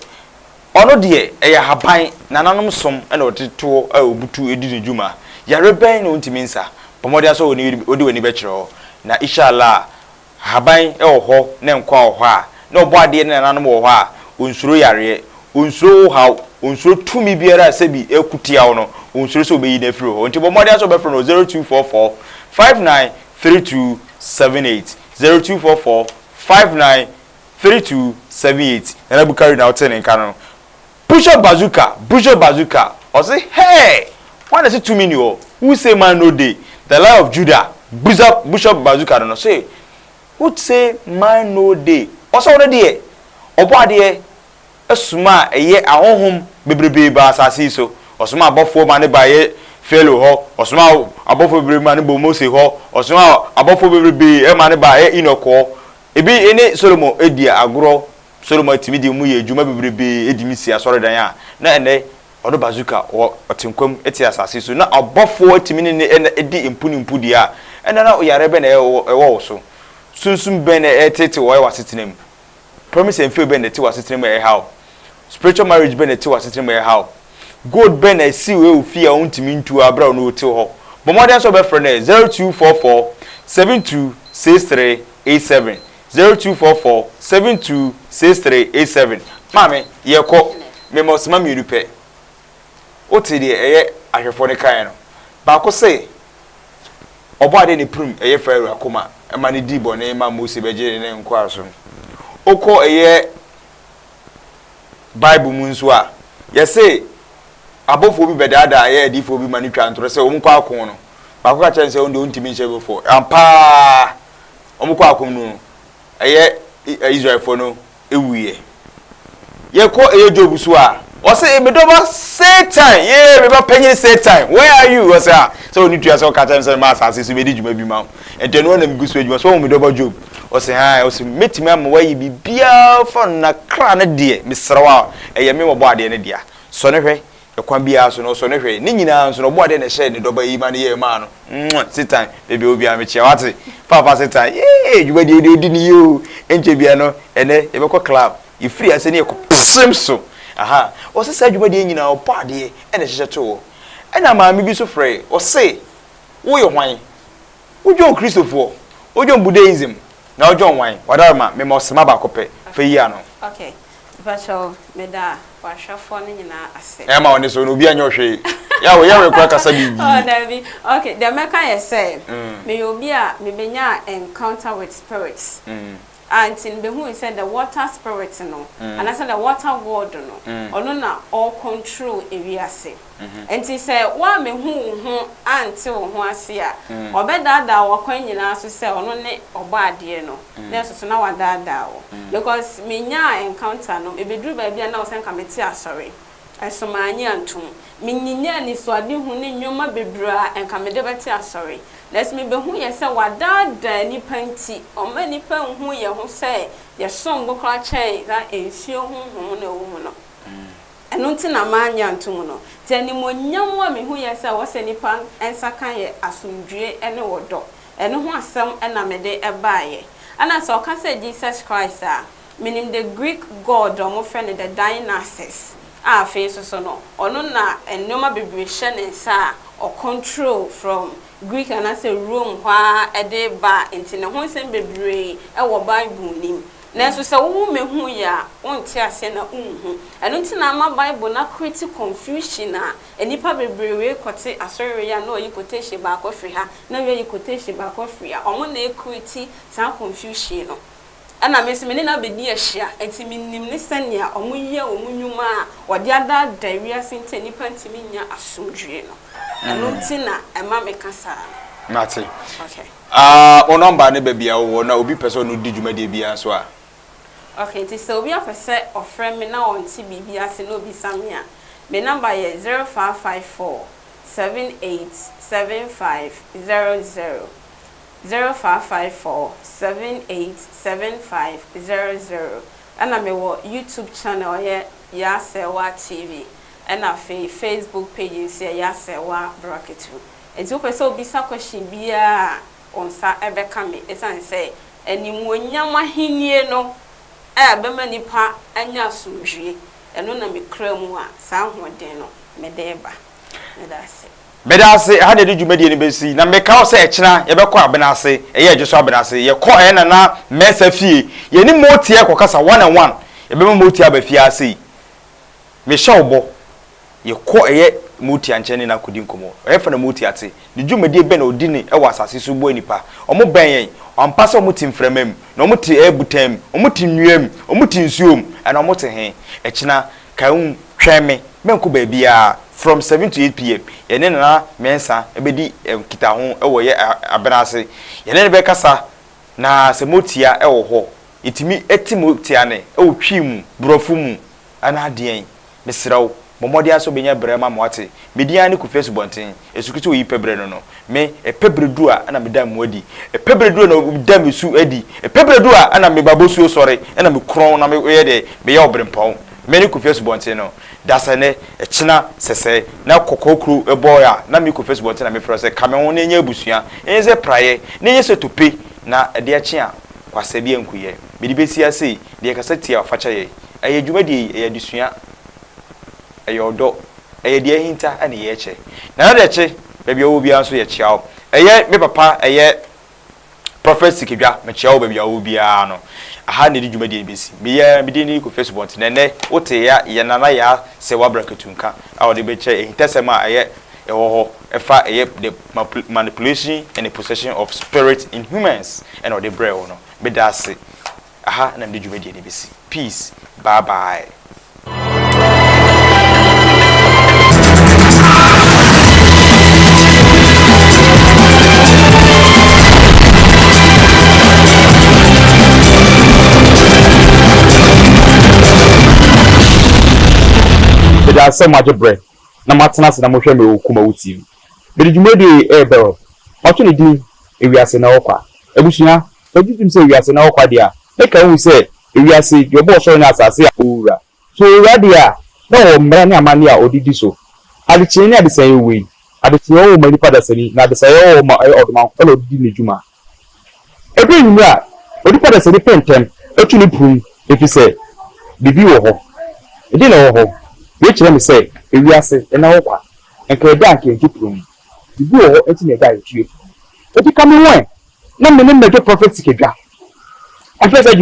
Ɔno deɛ, ɛyɛ ahaban, nananom som na ɔde toɔ a ɔbutu di ne dwuma. Yare bɛn na ɔntumi nsa? Bɔ mmɔden ara sɛ wode w'ani bɛkyerɛ hɔ. Na Isha Allah, ahaban wɔ hɔ na nkwa wɔ hɔ a, na Ɔbɔadeɛ ne nananom wɔ hɔ a, ɔnsuro yareɛ, ɔnsuro wo haw, ɔnsuro tumi biara a sɛbi ɛko tia wo no, ɔnsuro sɛ ɔbɛyi no afiri hɔ. Nti bɔ mmɔden ara sɛ wobɛfrɛ no wɔ 0244 59 32 78, 0244 59 3278 Nana Bukari na wotee ne nka no. Push up bazooka, push up bazooka. Ɔse hey! Hwan na ɛse tumi ni hɔ? Who say man no dey? The lion of Judah, bush up, bush up bazooka no no se who say man no dey? Ɔse ɔno deɛ ɔbɔ adeɛ somaa ɛyɛ ahonhom bebrebee baa asase yi so. Ɔsomaa abɔfoɔ ma ne baa ɛyɛ Farao hɔ, ɔsomaa abɔfoɔ bebree ma ne bɔ Mose hɔ, ɔsomaa abɔfoɔ bebrebee ma ne baa ɛyɛ Enoch hɔ. Ebi ne Solomon di agorɔ. Solomon tumi de mu yɛ adwuma bebrebe de si asɔredan a na ɛnnɛ Ɔno Bazooka wɔ ɔte nkwa mu te asase so na ɔbɔfoɔ atumi ne no na adi mpu ne mpu deɛ a, ɛnna na yareɛ bɛn na ɛwɔ wo so? Sunsum bɛn na ɛreteetee wo wɔ w'asetena mu? Promise and fail bɛn na ɛte w'asetena mu a ɛreha wo? Spiritual marriage bɛn na ɛte w'asetena mu a ɛreha wo? Gold bɛn na ɛsi wo wɔ fie a wontumi ntu a berɛ a ɔno ɔte hɔ? Bɔ mmɔden sɛ wobɛfrɛ no ɛ 0244 72 6387 0244 72 6387 Maame, yɛkɔ. Mema wo sima mmienu pɛ. Wote deɛ ɛyɛ ahwɛfoɔ no kaeɛ no? Baako se, Ɔbɔadeɛ na epirim ɛyɛ Farao akoma ma no dii bɔne ma Mose bɛgyee ne nkoasom. Wokɔ ɛyɛ Bible mu nso a, yɛse abɔfoɔ bi bɛdaadaa ɛyɛ adiyifoɔ bi ma no twaa ntorɔ sɛ wɔnkɔ ako no. Baako ka kyerɛɛ no sɛ ɔno deɛ ɔntumi nhyɛ bɔfoɔ. Ampa ara, wɔkɔ ako no no, ɛyɛ Israelfoɔ no wuiɛ. Yɛkɔ ɛyɛ Job so a, ɔse me dɔba Satan, yee me ba panyin Satan, where are you? Ɔse ah, sɛ ɔne tua sɛ ɔka kyerɛ me sɛ mema asase so bɛdi dwuma bi ma wo. Nti ɛno na megu so adwuma. So wahu me dɔba Job? Ɔse haa, ɔse mɛtumi ama woayɛ biribiara fa no na kra no deɛ, mesrɛ wo a, ɛyɛ me ɔbɔadeɛ no dea. Sɔ no hwɛ. Ɛkwan biara so no, ɔsɔ no hwɛ. Ne nyinaa nso no, Ɔbɔadeɛ na ɛhyɛɛ ne dɔba yi ma no yɛɛ maa no. Mwah! Satan, baabi a ɔwɔ biara mekyea wo, wate? Paapa Satan, yee! Dwumadie yi deɛ ɔdi no yie o. Ɛnkyɛ biara no, ɛnnɛ yɛbɛkɔ club. Yɛfiri ase ne yɛkɔ psem so. Aha. Ɔse saa dwumadie yi nyinaa Ɔbɔadeɛ na ɛhyehyɛ too hɔ. Ɛna maame bi nso frɛe, ɔse, Woyɛ hwan? Wodwɔn Kristofoɔ? Wodwɔn Buddhaism? Na wodwɔn hwan? Wadaroma, mema wo sima baako pɛ, fa yi ano. Okay. Mpakyɛw meda w'ahwɛfoɔ no nyinaa ase. Ɛma wo ne so no obi anyɛ wo hwee. Yaw yɛwe kora kasa biribi. Oh dabi ok deɛ mɛka yɛ sɛ meyɛ obi a mebɛnyaa encounter with spirits a nti no bɛhui sɛ the water spirit no anaasɛ the water god no ɔno na ɔ control ewiase. Enti sɛ woammehu wo ho ante wo ho ase a, ɔbɛdaadaa wo akwan nyinaa so sɛ ɔno ne Ɔbɔadeɛ no, nanso so na wadaadaa wo? Because menyaa encounter no, mebɛduru baabi a na ɛwɔ sɛ nka mete asɔre, nso mannye antom. Menyinyaa anisoadehu ne nneɛma bebree a nka mede bɛte asɔre, nanso mebehuiɛ sɛ wadaadaa nnipa nti, ɔmma nnipa nhu yɛn ho sɛ yɛsom bo koraa kyɛn saa nsuo honhom no a ɛwɔ mu no. Ɛno nti na mannye anto mu no. Nti animuonyam a mehu yɛ sɛ ɛwɔ sɛ nnipa nsa ka yɛ asomdwoeɛ ne ɔdɔ. Ɛno ho asɛm na mede baeɛ. Ɛna sɛ ɔka sɛ Jesus Christ a, menim the Greek god a wɔfrɛ no the Dionysus a afei nso so no, ɔno na nnoɔma bebree hyɛ ne nsa a ɔcontrol from Greek anaasɛ Rome hɔ ara de ba nti ne ho nsɛm bebree wɔ Bible no mu. Nanso sɛ wo mmehu yɛ a, wonte aseɛ na wonhu. Ɛno nti na ama Bible no acreate confusion a nnipa bebree wei kɔte asɔre wei a na ɔyi quotation baako afiri ha na wei ayi quotation baako afiri ha. Wɔn na acreate saa confusion no. Ɛna me nso me ne no abɛdi ahyia nti menim ne sɛnea wɔyɛ wɔn nnwuma a wɔde adaadaa wiase nti a nnipa ntumi nnya asomdwoeɛ no. Ɛno nti na ɛma meka saa no. Mate. Okay. Ah, wo nɔmba ne baabi a wowɔ na obi pɛ sɛ ɔne wo di dwumadie biara nso a. Ok, nti sɛ obi apɛ sɛ ɔfrɛ me na ɔnte biribi ase na obisa me a, me nɔmba yɛ 0554 78 75 00, 0554 78 75 00. Ɛna mewɔ YouTube channel ɛyɛ Yaa Serwaa TV, ɛna afei Facebook page nso yɛ Yaa Serwaa Brakatu. Nti wopɛ sɛ wobisa question biara a, wo nsa bɛka me ɛsiane sɛ animuonyam ahennie no a ɛbɛma nnipa anya asomdwie, ɛno na mekura mu a saa ahoɔden no mede reba. Meda ase. Meda ase, ɛha na yɛde dwumadie no bɛsi, na meka wo sɛ ɛkyena yɛbɛkɔ Abena ase, ɛyɛ Adwo so Abena ase, yɛkɔ ɛyɛ Nana Mensah fie, yɛne Motie kɔkasa one and one, yɛbɛma Motie aba fie ha sei, mehyɛ wo bɔ. Yɛkɔ ɛyɛ Motia nkyɛn ne no akɔdi nkɔmmɔ. Ɛhefa na Motia te? Ne dwumadie bɛn na ɔdi no wɔ asase so boa nnipa? Wɔbɛn yɛn? Ampa sɛ wɔte mframa mu, na wɔte ɛyɛ botan mu, wɔte nnua mu, wɔte nsuo mu, ɛna wɔte he? Ɛkyena, kae wo, twɛn me, mɛnkɔ baabiara, from 7 to 8 PM, yɛne Nana Mensah bɛdi nkitaho wɔ yɛ abena ase. Yɛne no bɛkasa, na sɛ Motia wɔ hɔ, yɛtumi te Motia nne wɔ Twi mu, Borɔfo mu, anaa deɛn? Mesrɛ wo, bɔ mmɔden ara sɛ wobɛnya berɛ ama me woate. Me din ara ne Kofi Asubɔnten, Asukete oyi pɛ berɛ no no. Me, ɛpɛ berɛ duru a ɛna meda mmoa adi. Ɛpɛ berɛ duru a na meda me su adi. Ɛpɛ berɛ duru a ɛna me ba bosuo sɔre, ɛna me korɔn na meyɛ deɛ, meyɛ ɔberempɔn. Me ne Kofi Asubɔnten no. Dasɛ ɛkyena sɛsɛɛ na kɔkɔɔ kuro bɔɔe a, na me Kofi Asubɔnten na mefrɛ wo sɛ ka me ho na yɛnyɛ abusua, ɛnyɛ sɛ praeɛ, na ɛnyɛ sɛ tope, na ɛde akye a, kwasɛ bi anku yɛn. Mede bɛsi ha sei, deɛ ɛkasa tia a, fa kyɛ yɛn. Ɛyɛ dwumadie yi, ɛyɛ adesua, ɛyɛ ɔdɔ, ɛyɛ deɛ ahinta na yɛrekyɛ. Nana Dɛkye, baabi a wowɔ biara nso yɛkyea wo. Ɛyɛ me papa, ɛyɛ. Prophet Sikadwa, mekyea wo baabi a wowɔ biara no. Aha na yɛde dwumadie no bɛsi. Meyɛ me din ne Kofi Asubɔnten. Na ɛnnɛ, wote ya, yɛn Nana Yaa Serwaa Brakatunka a ɔde bɛkyɛ ahintasɛm a ɛyɛ ɛwɔ hɔ ɛfa ɛyɛ the manipulation and the possession of spirit in humans ɛna ɔde brɛɛ wo no. Meda ase. Aha na mede dwumadie no bɛsi. Peace. Bye bye. Meda ase sɛ moagye berɛ na moatena ase na mohwɛ me wɔ Kumawu TV. Mede dwumadie yi rebrɛ wo. Mato ne din Ewiase Nnɛ Hɔ Kwa. Abusua, Megye tom sɛ wiase na ɔkwa deɛ a, mɛka ahu sɛ ewiase, deɛ ɔbɔɔ ɔsoro ne asase a ɔwura. So ɔwura deɛ a, na ɔwɔ mmara ne amanneɛ a ɔde di so. Adekyeɛ ne adesaeɛ wei, adekyeɛ wɔ hɔ ma nipa dasani, na adesaeɛ wɔ hɔ ma ɛyɛ ɔdomankoma na ɔde di ne dwuma. Ɛduru anwummerɛ a, onipa dasani pɛ ntɛm tu ne prum, ɛfiri sɛ biribi wɔ hɔ. Ɛdeɛn na ɛwɔ hɔ? Wei kyerɛ me sɛ ewiase nna hɔ kwa. Nka ɛda a anka yɛntu prum. Biribi wɔ hɔ nti na ɛda a yɛtu yɛ prum. Enti ka me ho ɛ! Na me ne Major Prophet Sikadwa. Ɔhwɛ sɛ.